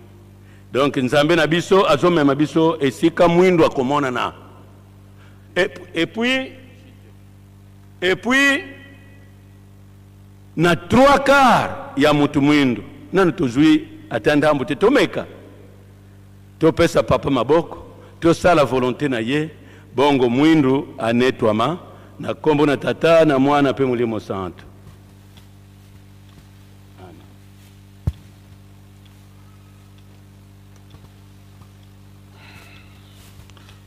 Donc Nzambe na biso azomema biso esika mwindu akomonana. Et puis na 3/4 ya mutu mwindu nanu tozwi ata ndambu te, tomeka topesa papa maboko, tosala volonté na ye, bongo mwindu anetwama na kombo na tata na mwana pe molimo santo.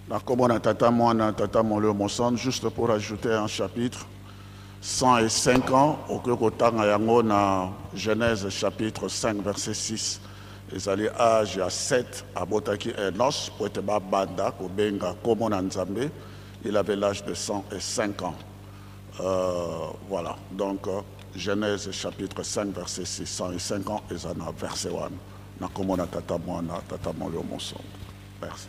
Na kombo na tata mwana tata molimo santo, juste pour ajouter un chapitre 105 ans okoki kotanga yango na Genèse chapitre 5 verset 6. Ezali âge ya 7 abotaki Enos po ete babanda kobenga kombo na Nzambe. Il avait l'âge de 105 ans. Voilà. Donc Genèse chapitre 5 verset 6, 105 ans eza na verset 1. Na kombo na tata mwana tata molimo santo. Merci.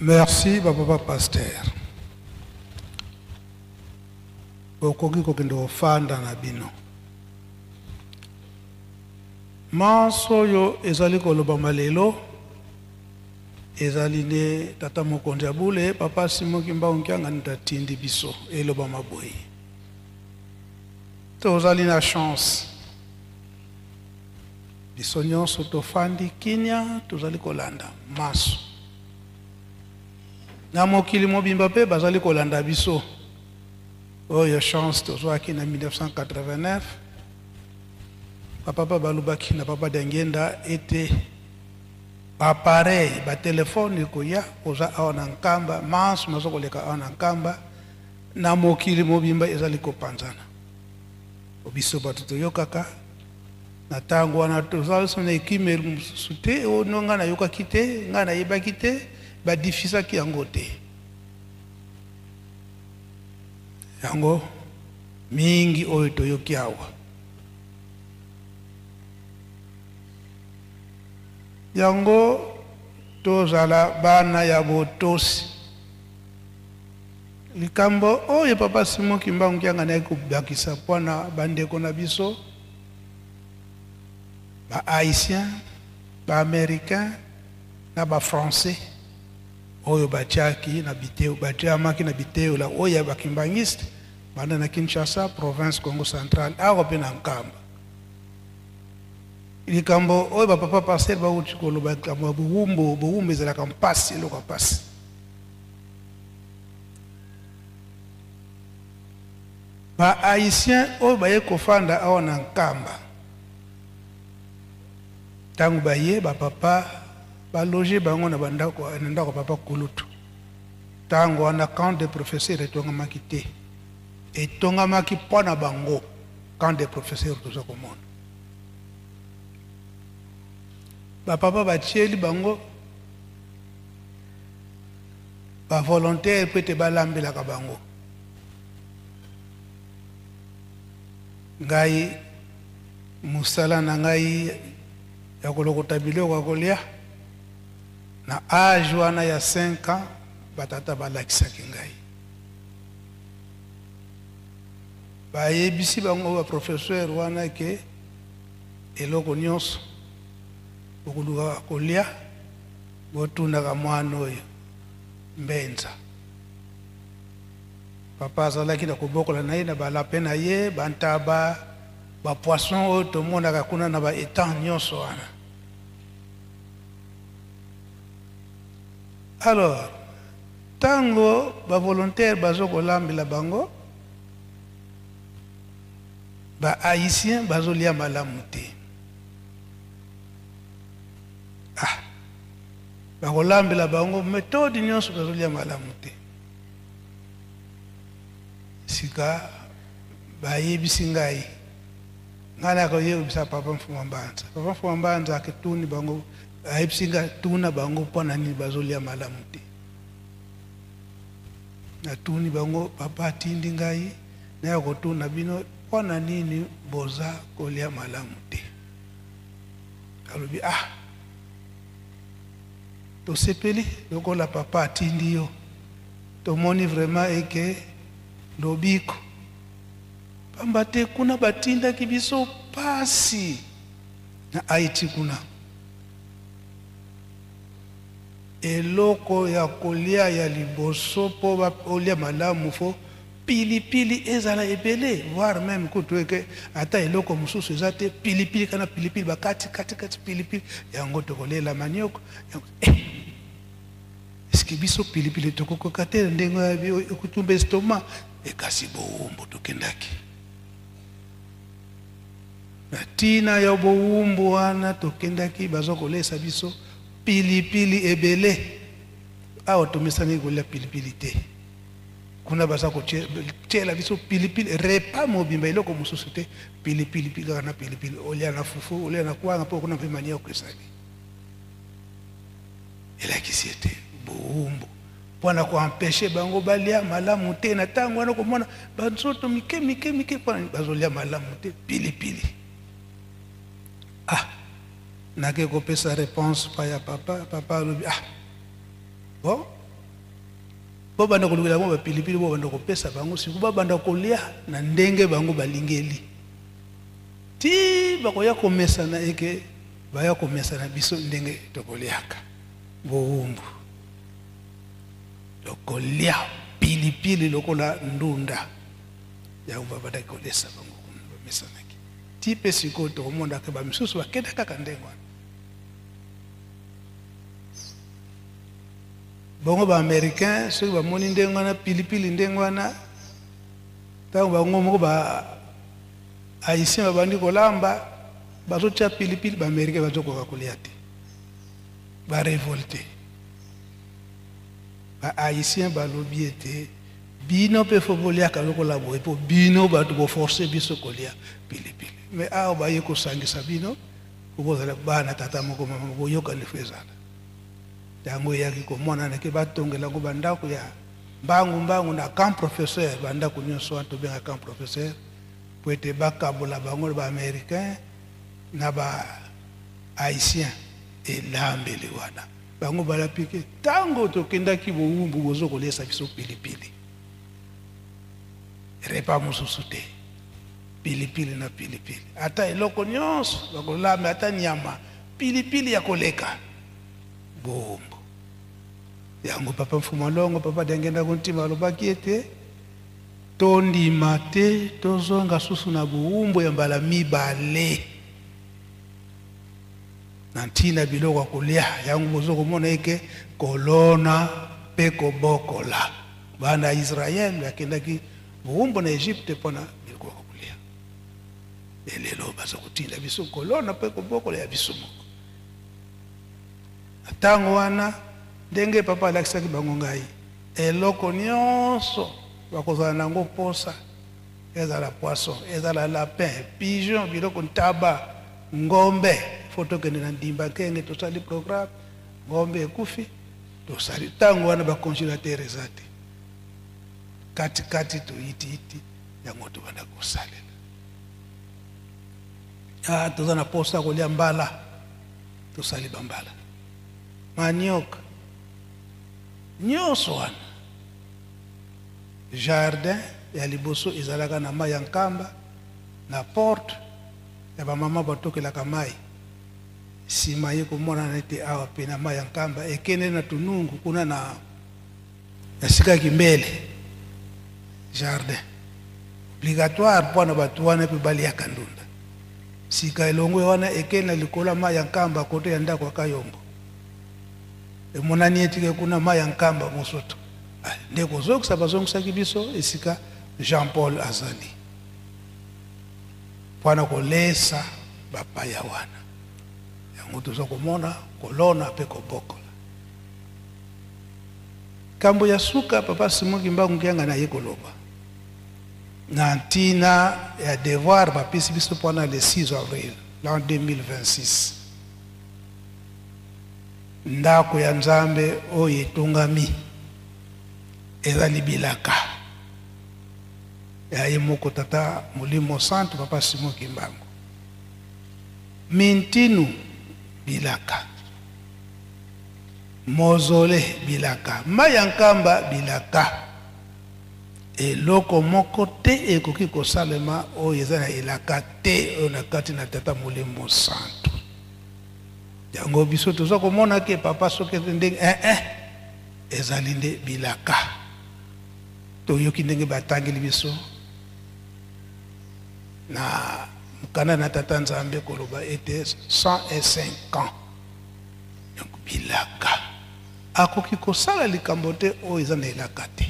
Merci papa pasteur. Okoki kokende kofanda na bino. Manso oyo ezali kolobama lelo ezali nde tata mokonzi ya bule papa Simon Kimbangu Kiangani tatindi biso elobama boye. Tozali na chance biso nyonso tofandi kimia, tozali kolanda maso na mokili mobimba mpe bazali kolanda biso. Oyo chance tozwaki na 1989 papa pa balobaki na papa Dangenda ete Ba appareil, ba telephone ekoya, oza awa na Nkamba, manso maza koleka awa na Nkamba, na mokili mobimba ezali kopanzana. Biso bato toyokaka na ntango wana tozali so na ekimeli mosusu te, oyo no ngai nayokaki te, ngai nayebaki te, badifusaki yango te. Yango mingi oyo toyoki awa. Yango tozala bana ya botosi. Likambo oyo Papa Simon Kimbangu Kiangani ayaki kobakisa mpo na bandeko na biso ba Haïtiens, ba Americains na ba Français oyo batiaki na biteo, batiamaki na biteola oyo ya ba Kimbanguiste banda na Kinshasa, province Congo central, awa mpe na Nkamba. Likambo oyo ba papa pasteur bawuti koloba, likambo ya bowumbu, bowumbu ezalaka mpasi, eloko ya mpasi. Ba Haïtiens oyo baye kofanda awa na Nkamba, tango baye ba papa ba loger bango na bandako, na ndako ya papa Kulutu. Tango wana camp de professeurs etongamaki te, etongamaki mpo na bango camp de professeurs toza komona. Ba papa batieli bango ba volontaire mpo ete balambelaka bango. Ngai mosala na ngai ya kolokota biloko ya kolia na age wana ya 5 ans, batata balakisaki ngai, bayebisi bango ba professeur wana ke eloko nyonso bokoluka kolia botunaka mwana oyo Mbenza. Papa azalaki na kobokola na ye na ba lapin na ye, ba ntaba, ba poisson oyo tomonaka kuna na ba etang nyonso wana. Alors, tango ba volontaire bazo kolambela bango, ba Haïtiens bazolia malamu te. Ah, bakolambela bango methode nyonso bazolia malamu te. Sika bayebisi ngai, ngai nakoyebisa papa Mfuma Mbanza. Papa Mfuma Mbanza aketuni bango, ayebisi ngai tuna bango mpo na nini bazolia malamu te. Natuni bango, papa atindi ngai naya kotuna bino mpo na nini boza kolia malamu te. Alobi, ah, tosepeli lokola papa atindi yo, tomoni vraiment eke lobiko, pamba te kuna batindaki biso pasi na Haïti kuna. Eloko ya kolia ya liboso po olia malamu fo pilipili ezala ebele, voire meme kutu eke ata eloko mosusu eza te, pilipili kana pilipili bakati kati kati pilipili yango tokolela manioko yango. Est-ce que biso pilipili tokokoka te ndenge oyo ekotumba estomac? Ekasi bowumbu tokendaki na tina ya bowumbu wana, tokendaki baza kolesa biso pilipili ebele. Awa tomesani kolia pilipili te, kuna baza kotiela biso pilipili repas mobimba, eloko mosusu te, pilipili kaka na pilipili, olia na fufu, olia na kwanga, mpo kuna mpe manioko ezali. Elakisi ete bowumbu mpona koempeshe bango balia malamu te na ntango wana, komona banzoto mike mike mike mpona bazolia malamu te pilipili. Ah, nake kopesa réponse pa ya papa. Papa alobi, ah bon, bobanda kolukela bango bapilipili, bobanda kopesa bango siko babanda kolia na ndenge bango balingeli ti bakoya komesana, eke baya komesana biso ndenge tokoliaka. Bowumbu tokolia pilipili lokola ndunda, yango babandaki kolesa bango kuna, bamesanaki ti mpe sikoyo tokomonaka bamisusu bakenda kaka ndenge wana. Bongo ba Américain soki bamoni ndenge wana pilipili ndenge wana, ntango bango moko ba Haïtien babandi kolamba bazotia pilipili, ba Américain bazokoka kolia te. Ba revolte. Ba haïtiens balobi ete bino mpe fo boliaka lokola boye mpo bino bato boforce biso kolia pilipili. Mais awa baye kosangisa bino mpo bozala bana tata moko mama moko, boyokani fo ezala. Yango eyaki komonana ke batongela yango bandako ya mbangu mbangu na camp professeur, bandako nyonso wana tobenga camp professeur mpo ete bakabola bango na ba américain na ba haïtien. Elambeli wana bango balapi ke ntango tokendaki bowumbu bozo kolesa biso pilipili, repas mosusu te, pilipili na pilipili, ata eloko nyonso bakolamba, ata nyama pilipili ya koleka bowumbu. Yango papa Mfuma Longo, papa Diangienda Kuntima alobaki ete tondima te tozonga susu na bowumbu ya mbala mibale na ntina biloko ya kolia. Yango bozo komona eke kolona mpe kobokola. Bana ya Israël bakendaki bowumbu na Egypte mpona biloko ya kolia. Elelo baza kotinda biso kolona mpe kobokola ya biso moko. Na ntango wana, ndenge papa alakisaki bango ngai, eloko nyonso bakozala na yango posa, ezala poisson, ezala lapin, pigeon, biloko ntaba, ngombe, fo tokende na ndimba nkenge, tosali programme, ngombe ekufi, tosali. Ntango wana ba congélateur eza te, katikati toyitiiti yango tobanda kosalela. Ah, toza na posa kolia mbala, tosali bambala, manioc, nyonso wana. Jardin ya liboso ezalaka na mai ya Nkamba, na porte ya bamama batokelaka mai. Sima ye komonana ete awa pe na mai ya Nkamba ekende na Tunungu kuna na esika ya Kimbele. Jardin obligatoire mpo na bato wana mpe baliaka ndunda. Sika elongwe wana ekende na likolo ya mai ya Nkamba kote ya ndako ya Kayombo. Emonani etike kuna mai ya Nkamba mosoto. Nde kozongisa bazongisaki biso esika Jean Paul azali mpo na kolesa bapaya wana. Yango toza komona kolona mpe kobokola. Kambo ya suka, papa Simon Kimbangu Kiangani aye koloba na ntina ya devoir bapesi biso mpo na le 6 avril l'an 2026. Ndako ya Nzambe oyo etongami ezali bilaka ya ye moko Tata Molimo Santu Papa Simon Kimbangu. Mintinu bilaka, mozole bilaka, mai ya Nkamba bilaka. Eloko moko te ekoki kosalema oyo eza na elaka te oyo na kati na Tata Molimo Santu. Yango biso toza komona ke papa soki ndenge eh eh ezali nde bilaka. Toyoki ndenge batangeli biso na mokanda na Tata Nzambe koloba ete 105 ans. Donc bilaka. Akoki kosala likambo te oyo eza na elaka te.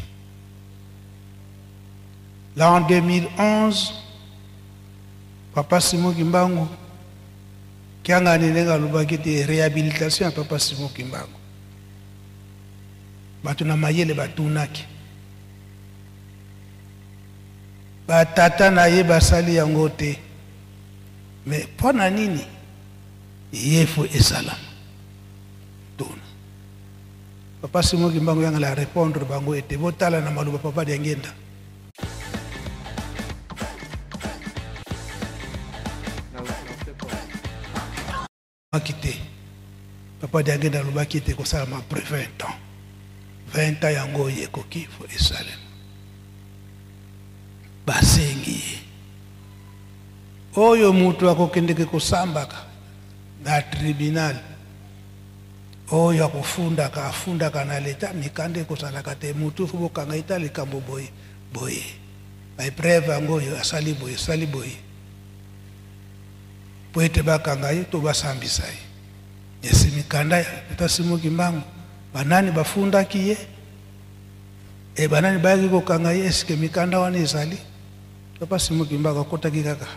L'an 2011, Papa Simon Kimbangu Kiangani ndenge alobaki te réhabilitation ya Papa Simon Kimbangu. Bato na mayele batunaki. Ba tata na ye basali yango te. Mais mpo na nini ye fo esalama? Tuna. Papa Simon Kimbangu yanga la répondre bango ete botala na maloba Papa Diangienda. Alobaki te. Papa Diangienda alobaki ete ekosalama après 20 ans. 20 ans yango oyo ekoki fo esalema. Basengi ye oyo moto akokendeke kosambaka na tribunal, oyo akofundaka afundaka na leta, mikanda ekozalaka te, moto fo bokanga ye ta likambo boye boye, ba epreuve yango oyo asali boye asali boye po ete bakanga ye to basambisa ye. Esi mikanda ya Tata Simon Kimbangu, banani bafundaki ye e banani bayaki kokanga ye, eske mikanda wana ezali? Papa Simon Kimbangu akotaki kaka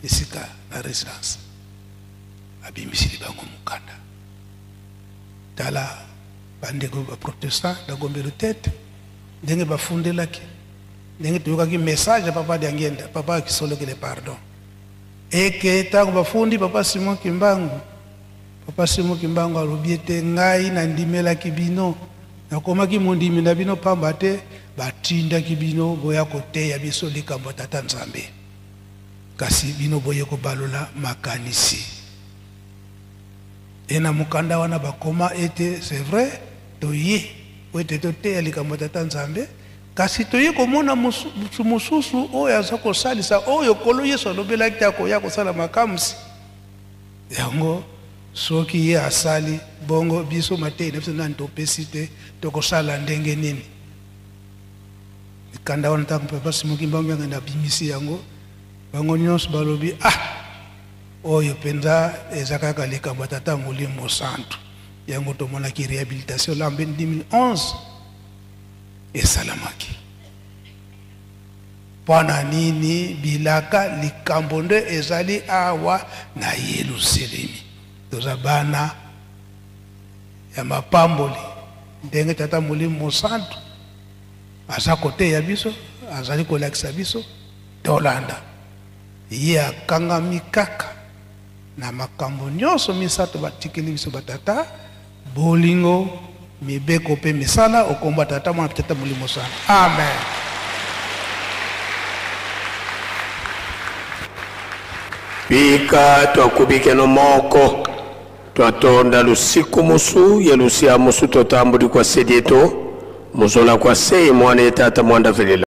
esika na residence, abimisili bango mokanda. Tala bandeko ba protestant na Gombe Lutete ndenge bafundelaki, ndenge toyokaki message ya papa Diangienda, papa Kisolokele pardon, eke ntango bafundi papa Simon Kimbangu, papa Simon Kimbangu alobi ete ngai nandimelaki bino, nakomaki mondimi na bino pamba te batindaki bino boya koteya biso likambo ya Tata Nzambe, kasi bino boye kobalola makanisi. E na mokanda wana bakoma ete c'est vrai toye po ete toteya likambo ya Tata Nzambe, kasi toye komona moto mosusu oyo aza kosalisa oyo Nkolo Yesu alobelaki te akoya kosala makamwisi yango. Soki ye asali bongo, biso mateyi na biso nani topesi te, tokosala ndenge nini? Mikanda wana ntango papa Simon Kimbangu Kiangani abimisi yango, bango nyonso balobi ah, oyo mpenza eza kaka likambo ya Tata Molimo Santu. Yango tomonaki réhabilitation la 2011 esalamaki. Mpo na nini bilaka likambo nde ezali awa na Yelusalemi? Toza bana ya mapamboli ndenge Tata Molimo Mosantu aza koteya biso, azali kolakisa biso, tolanda ye. Akangami kaka na makambo nyonso misato batikeli biso batata: bolingo, mibeko mpe misala. Okomba Tata, Mwana, Tata Molimo Santu. Amen. Bika twakubikeno moko twatonda lusiku musu ye lusia musu totambuli kwa sedieto muzola kwa sei mwana ye tata mwanda velela.